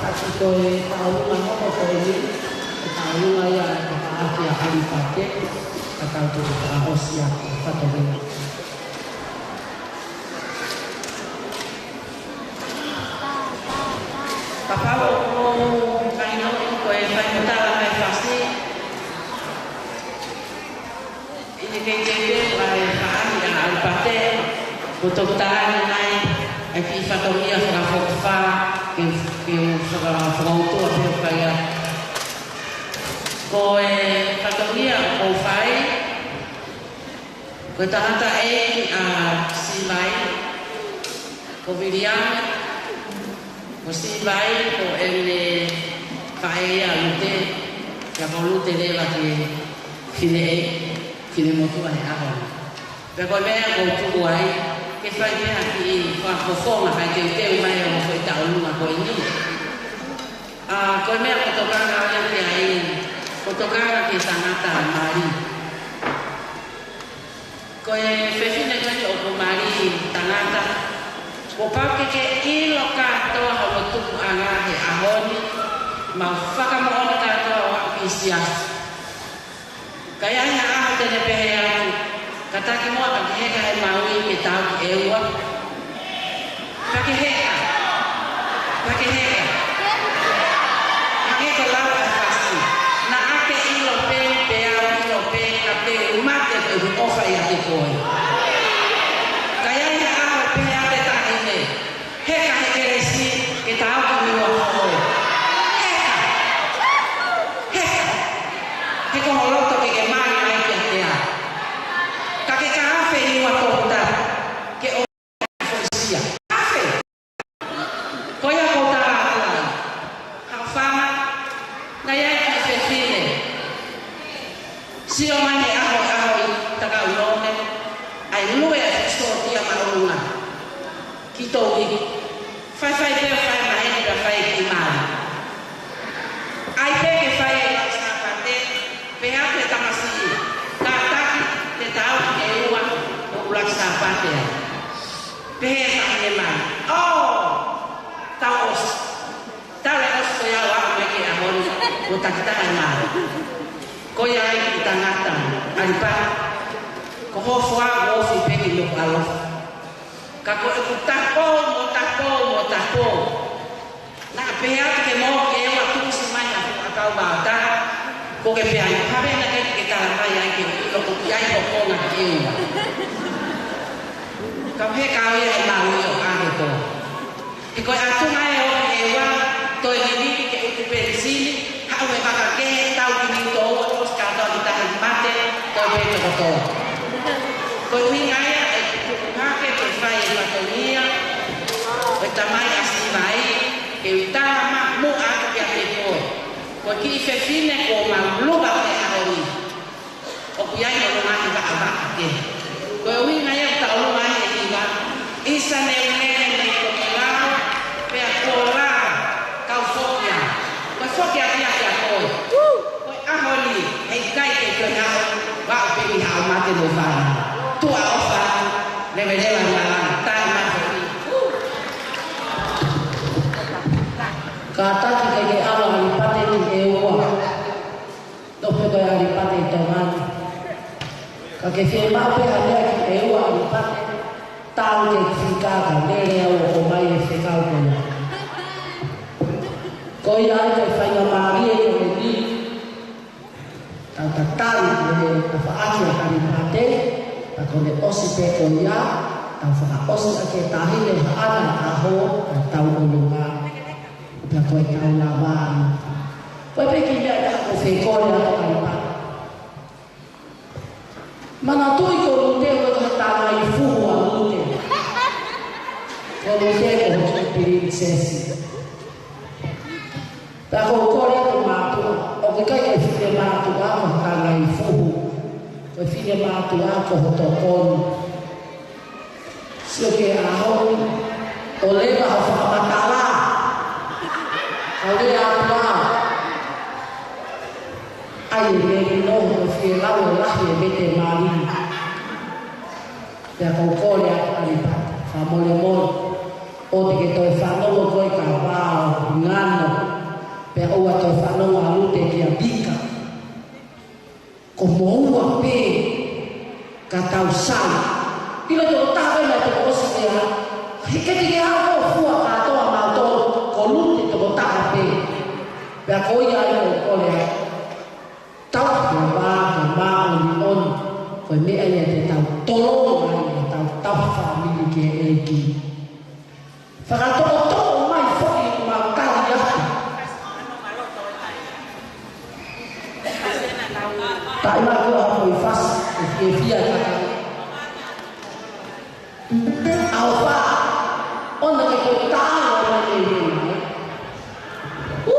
Kātaki ko e tauʻolunga hono ko eni, ko e tauʻolunga ia ʻa e fakaʻaʻake ʻa ʻAlipate, ka tau toe fakaʻosi atu e fatongia. Kapau ʻoku ʻikai ke ʻi ai ha fai matala mai fasi, ʻi he kei teuteu ʻa e faʻahi ʻa ʻAlipate, ko toki taʻane mai ʻa e kiʻi fatongia fakafokifā ke, ke u faka-, fakautua pē ʻo fai atu. Ko e fatongia ʻoku ou fai, ko e tangataʻeiki ʻa Sivai, ko Viliami, ko Sivai, ko ʻene faʻē ia Lute, pea ko Lute leva ki he fineʻeiki, finemotuʻa he ʻaho ni. Pea ko e meʻa ʻoku ou tuku ai, ke fai pē ha kiʻi fakafofonga kae teuteu mai ʻa e foʻi tauʻolunga ko eni. ʻA, ko e meʻa ʻoku ou tokanga au ki ai, ʻoku ou tokanga ki he tangata mali. Ko e fefine ko eni ʻoku mali tangata, kuo pau ke ke ʻilo kātoa hono tupuʻanga he ʻaho ni, mau fakamoʻoni kātoa ʻo aʻu ki siasi. Ka ʻi ai ha ʻaho te ne pehē atu, kātaki muʻa ka ke heka he maui ke tau ki ʻEua. Ka ke heka. Ka ke heka. Ka ke heka lau ʻa e fasi. Naʻa ke ʻilo pē, pea u ʻilo pē, ka te u mate ko e ʻofa ʻiate koe. Ka ʻi ai ha ʻaho pehē atu e taʻahine, heka he kelesi ke tau ki Niuafoʻou. Heka. Heka. He ko ho loto ke ke mali ai kiate au. Ka ke ka afe Niuafoʻou ta, ke ʻo foʻisia. Afe. Ko ia ʻoku ou tala atu ai. Haʻu fanga, naʻe ʻi ai e kiʻi fefine. Sio mai he ʻaho, ʻaho ʻi Takaunone, ʻa e lue ʻa e sōtia māʻolunga ki Toʻuiki. Faifai pē ʻo fai maheni pea fai e kiʻi mali. ʻAi pē ke fai e ʻuluaki Sāpate, pehē atu e tamasiʻi, kātaki te tau ki ʻEua ʻo ʻuluaki Sāpate ai. Pehē ʻe he taʻahine mali, ʻō, tau ʻosi. Tau ʻosi ko ia ʻo aʻu mai ki he ʻaho ni, ʻo takitaha e mali. Ko ia ai e tangata, ʻAlipate, ko ho foha ʻoku ofi pē ki loku ʻalofi. Ka ko ʻeku tapou, mo tapou, mo tapou. Naʻa pehē atu ke mou ki ʻEua tuʻusi mai ha fuʻu ʻakau vaotaha, ko ke pehē ai, pea naʻe ʻikai ke tala mai ai ke u ʻilo ʻoku ʻi ai hoʻo konga ki ʻEua. Ka u heka au ia he maui ʻo ʻaho ko. He ko e ʻatunga ē ʻo ʻEua, toe liliu ke utu penisini, haʻu he vaka kehe, tau ki Niutōua, ʻosi kātoa ki tahi mate, toe pē toko tolu. Ko e ʻuhinga ia ʻeku tuku hake ke fai e fatongia ʻo e tamai ʻa Sivai, ke u tala muʻa atu kiate koe. Ko e kiʻi fefine kuo mau luva he ʻaho ni. ʻOku ʻi ai hono ngaahi vaʻavaʻa kehe. Ko e ʻuhinga ia ʻoku tau ʻolunga ai he hiva, ʻisa neulele mei Tokelau, pea kuo lava, kau foki au. Ko e foki atu ia kia koe. Ko e ʻaho ni, heʻikai ke toe haʻu, ʻo aʻu pē ki haʻo mate mo e fānau. Tuʻa ʻofa, leveleva e malanga, taʻemafoʻi. Kātaki ke ke ʻalu ʻAlipate ki ʻEua. Tofu ko e ʻAlipate ʻi Tonga ni. Ka ke fiemaʻu pē ha meʻa ki ʻEua ʻAlipate, tau ke fika ka lele au ʻo ʻomai e fekau ko ia. Ko ia ai ko e faingamālie ko eni. Tau tatali ki he tafaʻaki ʻa Kalipate, pea ko e ʻosi pē ko ia, tau fakaʻosi ʻaki e tahi le haʻana ʻaho, ʻa tau ʻolunga, pea ko e tau lava. Ko e pē kiʻi meʻa ʻe taha ko e fekole ʻa Kalipate. Manatuʻi ko Lute ko e tangai fuhu ʻa Lute. Ko Lute ko e pilinisesi. Pea ʻoku ou kole atu mātuʻa, ʻoku ʻikai ko e fine mātuʻa ko e tangai fuhu. Ko e fine mātuʻa ko e tokoni. Sio ki he ʻaho ni, ʻoku leva hoʻo fakamatala. Ka lea atu ā. ʻAi e melino, ʻoku fie lau e lahi e mete mali. Pea ʻoku ou kole atu Kalipate, fakamolemole. ʻOua te ke toe fanongo koe kia Vao, Ngano. Pea ʻoua toe fanongo ʻa Lute kia Pika. Ko moua pē ka tau sai. ʻIlo tokotaha mai te ʻosi ea. He ke tiki hao ko fua kātoa mautolu ko Lute tokotaha pē. Pea ko ia ai ʻoku ou kole atu. Tau ke vā ke māʻoniʻoni. Ko e meʻa ia te tau tolonga ai, te tau tau fāmili ki he ʻEiki. Fakatokotoʻo mai foki ʻeku mau tali atu. Taʻi mai ko ha foʻi fasi, ʻe fiefia e kakai. ʻAo pā, ʻoua ke toe tala mai e meʻa. Ū!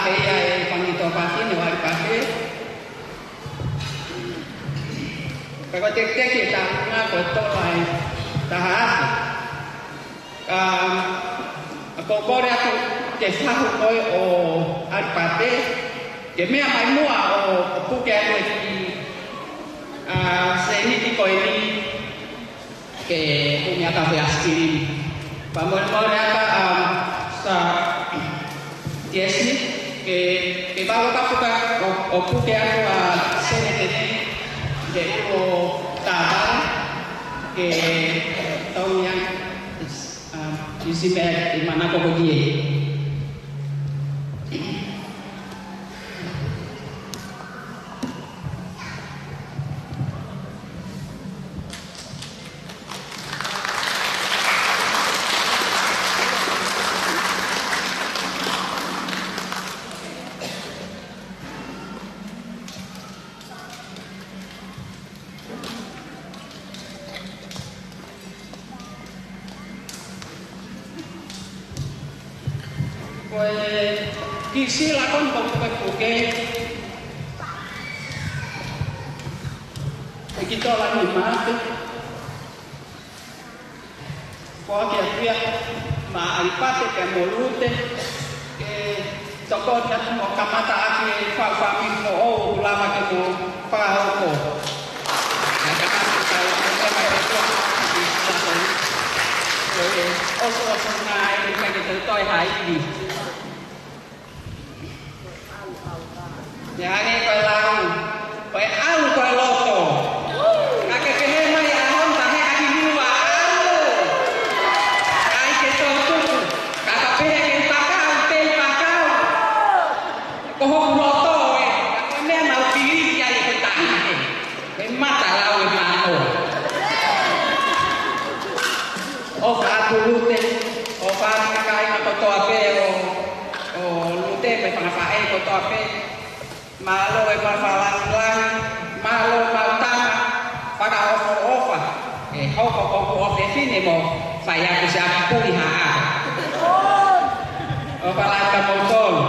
Ia e fanga tō pāti ne wali pāti. Pea ko e teketeke ʻe taha fā ko e tola ʻe taha afe. Ka, ʻoku ou kole atu ki he fahu ko ē ʻo ʻAlipate, ke meʻa mai muʻa ʻo, ʻo puke atu e kiʻi, ʻa, sēniti ko eni, ke ʻomi ʻaki ha fanga ʻaisikilimi. Pea mole mole ʻa, ʻa, Sā Tiesi, ke, ke valo ka puka ʻo, ʻo puke atu ʻa e sēniti ni, ke ʻoua tāvale, ke tau ia, ʻa, ʻi si meʻa ʻi manako ko ē. Ko e kiʻi sila ko eni ʻoku pukepuke. ʻE ki tola ni mate. Ko ʻAkiakia, maʻa ʻAlipate pea mo Lute, ke tokoni atu mo kamata ʻaki e faʻu fāmili foʻou ʻoku lava ke mo fakahoko. Naʻe kamata ka ʻoku ʻi ai e meʻa ʻe ua, ʻi Sāpeni. Ko e ʻosoʻoso ngā e ʻikai ke toe toe ha ivi. Ia ane ko e lau, ko e ʻalu ko e loto. Ka ke pehē mai ʻa Honda he ʻaki mua ʻalu. ʻAi ke tō tuku, ka ka pehē ke pakau, te pakau. Ko hoku loto ē, ka ko e meʻa mau pili ai ko tahi ē. He mata lau e mānoa. ʻOfa atu Lute, ʻofa atu kāinga kotoa pē ʻo, ʻo Lute mo e fanga faʻē kotoa pē. Mālō e mau fakalāngilangi, mālō mau tama, fakaʻofoʻofa. ʻE hoko ko hoku ʻofefine mo fai atu siʻa puʻi haʻa. ʻOfa lahi kia moutolu.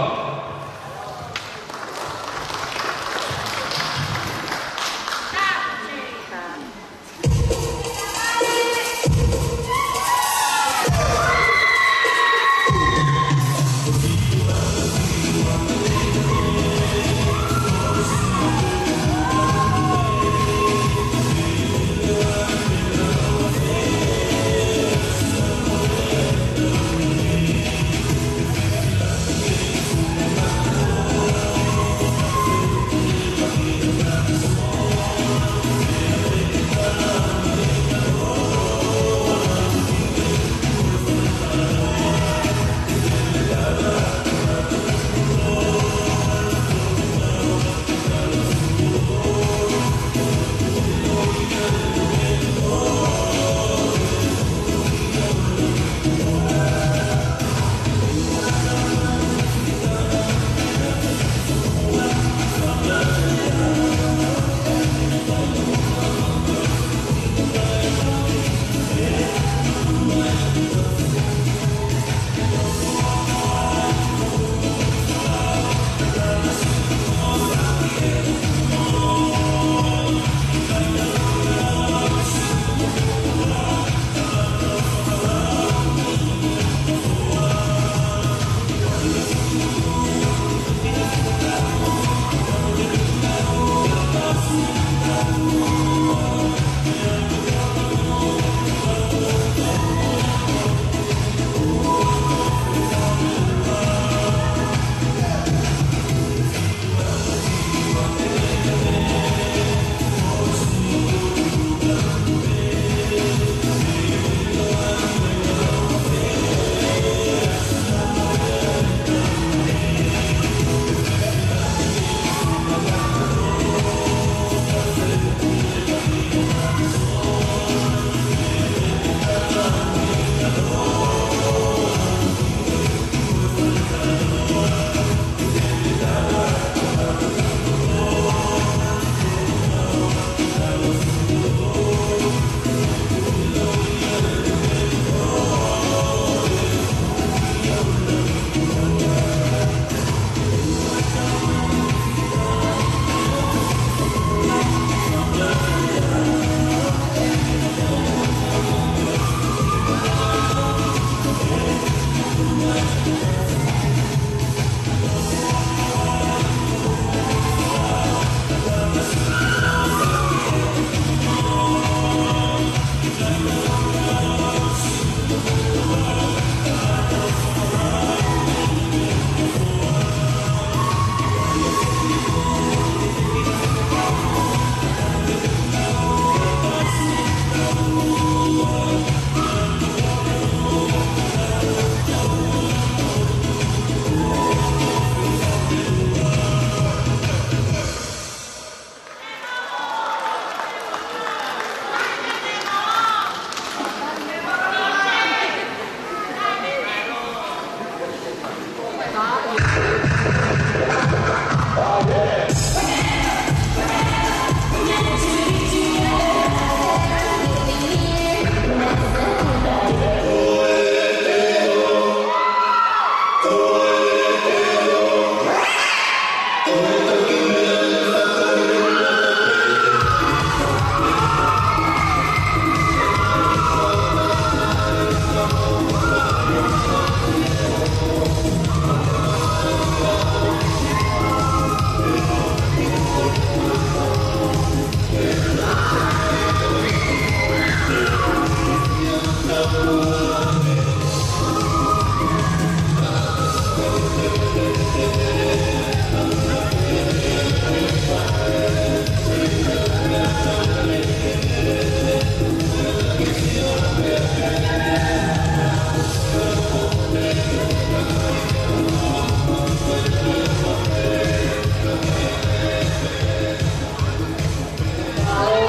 Mālō,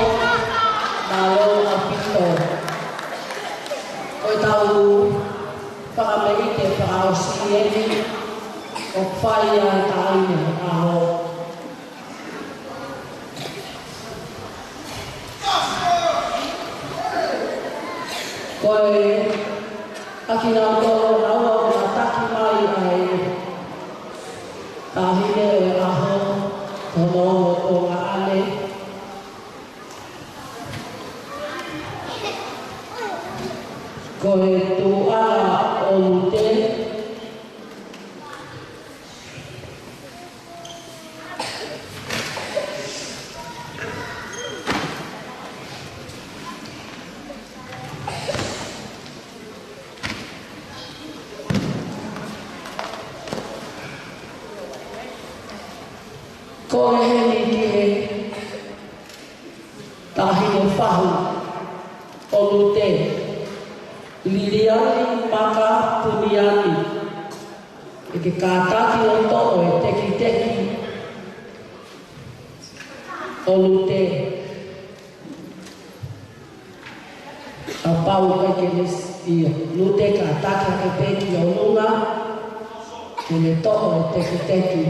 mālō ʻaupito. Ko ʻetau fakameʻite fakaʻosi eni ʻoku fai ai e taʻahine ʻo e ʻaho. Ko e ʻakinautolu ʻoku nau ʻalu ʻo tataki mai ai e taʻahine ʻo e ʻaho, ko hono ongo tuongaʻane, ko e tuʻunga ʻo Lute. Ko e heni ki he taʻahine fahu ʻo Lute, Liliani Maka Puniani. ʻE ke kātaki ʻo toʻo e tekiteki ʻo Lute. Kapau ʻe ke misi ia, Lute, kātaki hake pē ki ʻolunga ke ne toʻo e tekiteki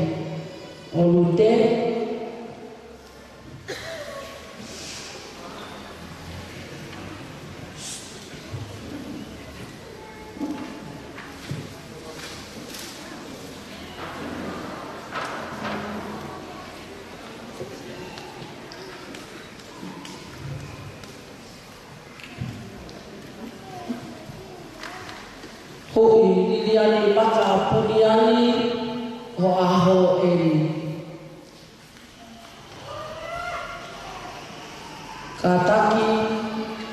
ʻo Lute. Huʻi Liliani Maka Puniani, ho ʻaho eni. Kātaki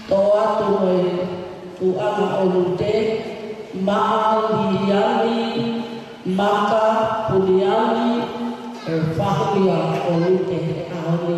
toʻo atu mo e tuʻunga ʻo Lute, maʻa Liliani Maka Puniani, e fahu ia ʻo Lute he ʻaho ni.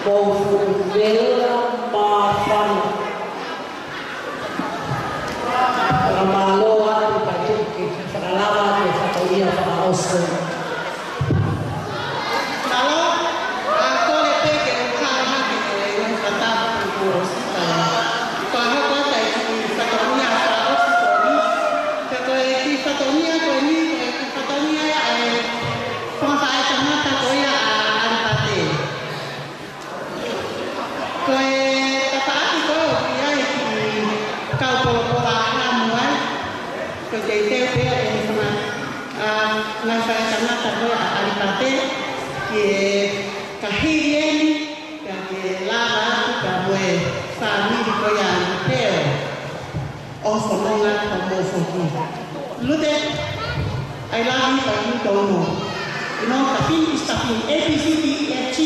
Mou fuʻu vela māfana. Fakamālō atu ka tuku ke fakalava ke fakaʻulia fakaʻosi. Mālō, ʻa kole pē ke u hao hake ko e ngaahi fakatātā kuo ʻosi. Ko e hoko atu e kiʻi fatongia fakaʻosi ko eni. Pea ko e kiʻi fatongia ko eni, ko e kiʻi fatongia ia ʻa e fanga faʻētangata ko ia ʻa ʻAlipate. Ko e tafaʻaki ko ē ʻoku ʻi ai e kiʻi kau polopola ʻa Hamu ai. Ko e teuteu pē ʻa e fanga, ʻa, ngaahi faʻētangata ko ē ʻa ʻAlipate, ke ka hili eni, pea ke lava atu pea mo e fāmili ko ia ʻa Luteo. ʻO fononga ka mo foki. Lute, I love you, but you don't know. You know, Tafini is Tafini, A B C D E F G,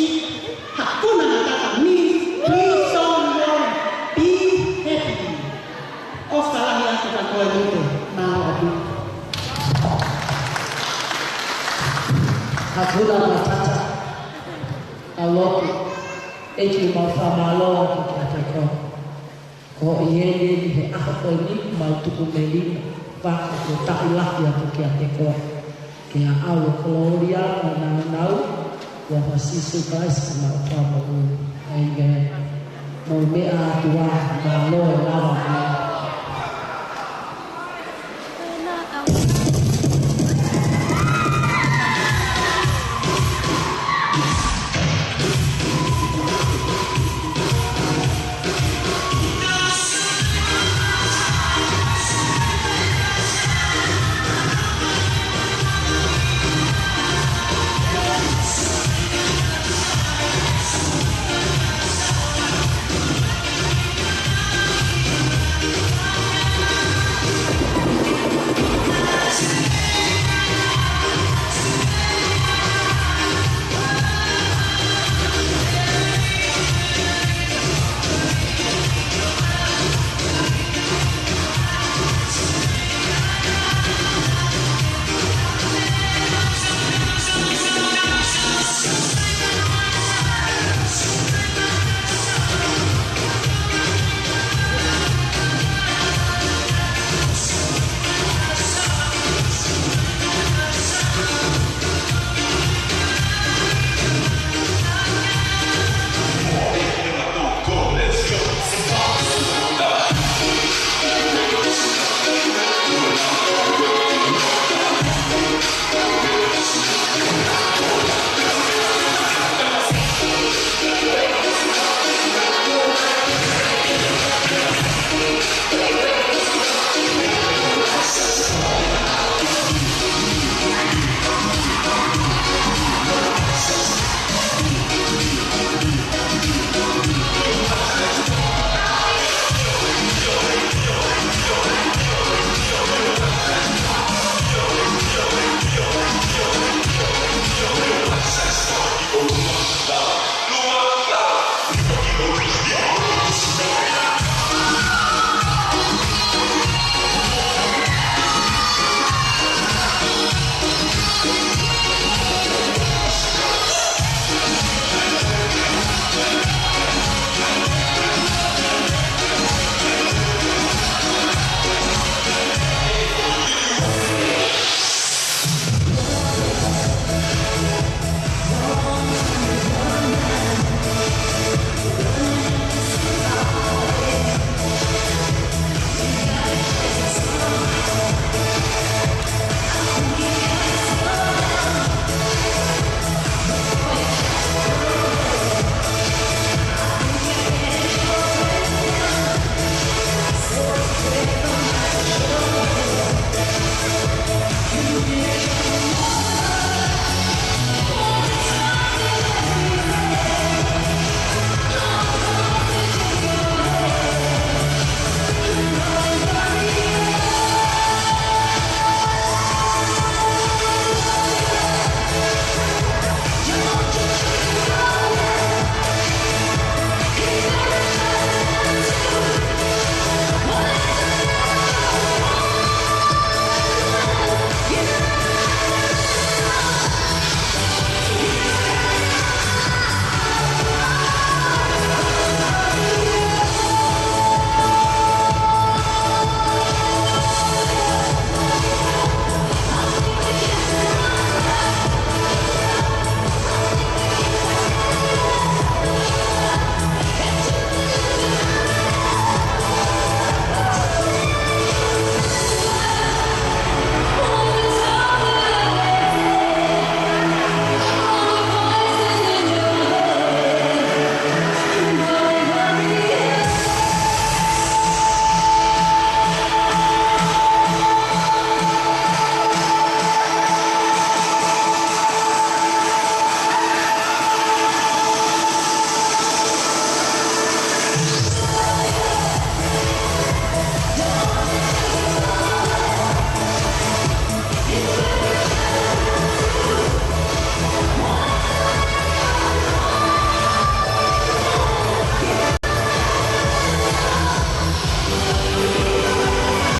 Hakuna Matata means please don't worry, be happy. ʻOfa lahi atu kia koe Lute, mālō ʻaupito. Hakuna Matata, ʻa Lopi, ʻEiki mau fakamālō atu kiate koe. Ko hoʻo ʻi heni he ʻaho ko eni mau tuku melino, pea ko e taʻu lahi atu kiate koe. Ke ʻaʻau e kolōlia mo e nāunau, ʻia Sīsū Kalaisi ko homau Fakamoʻui. ʻEmeni. Mou meʻa atu ā, mālō e lava.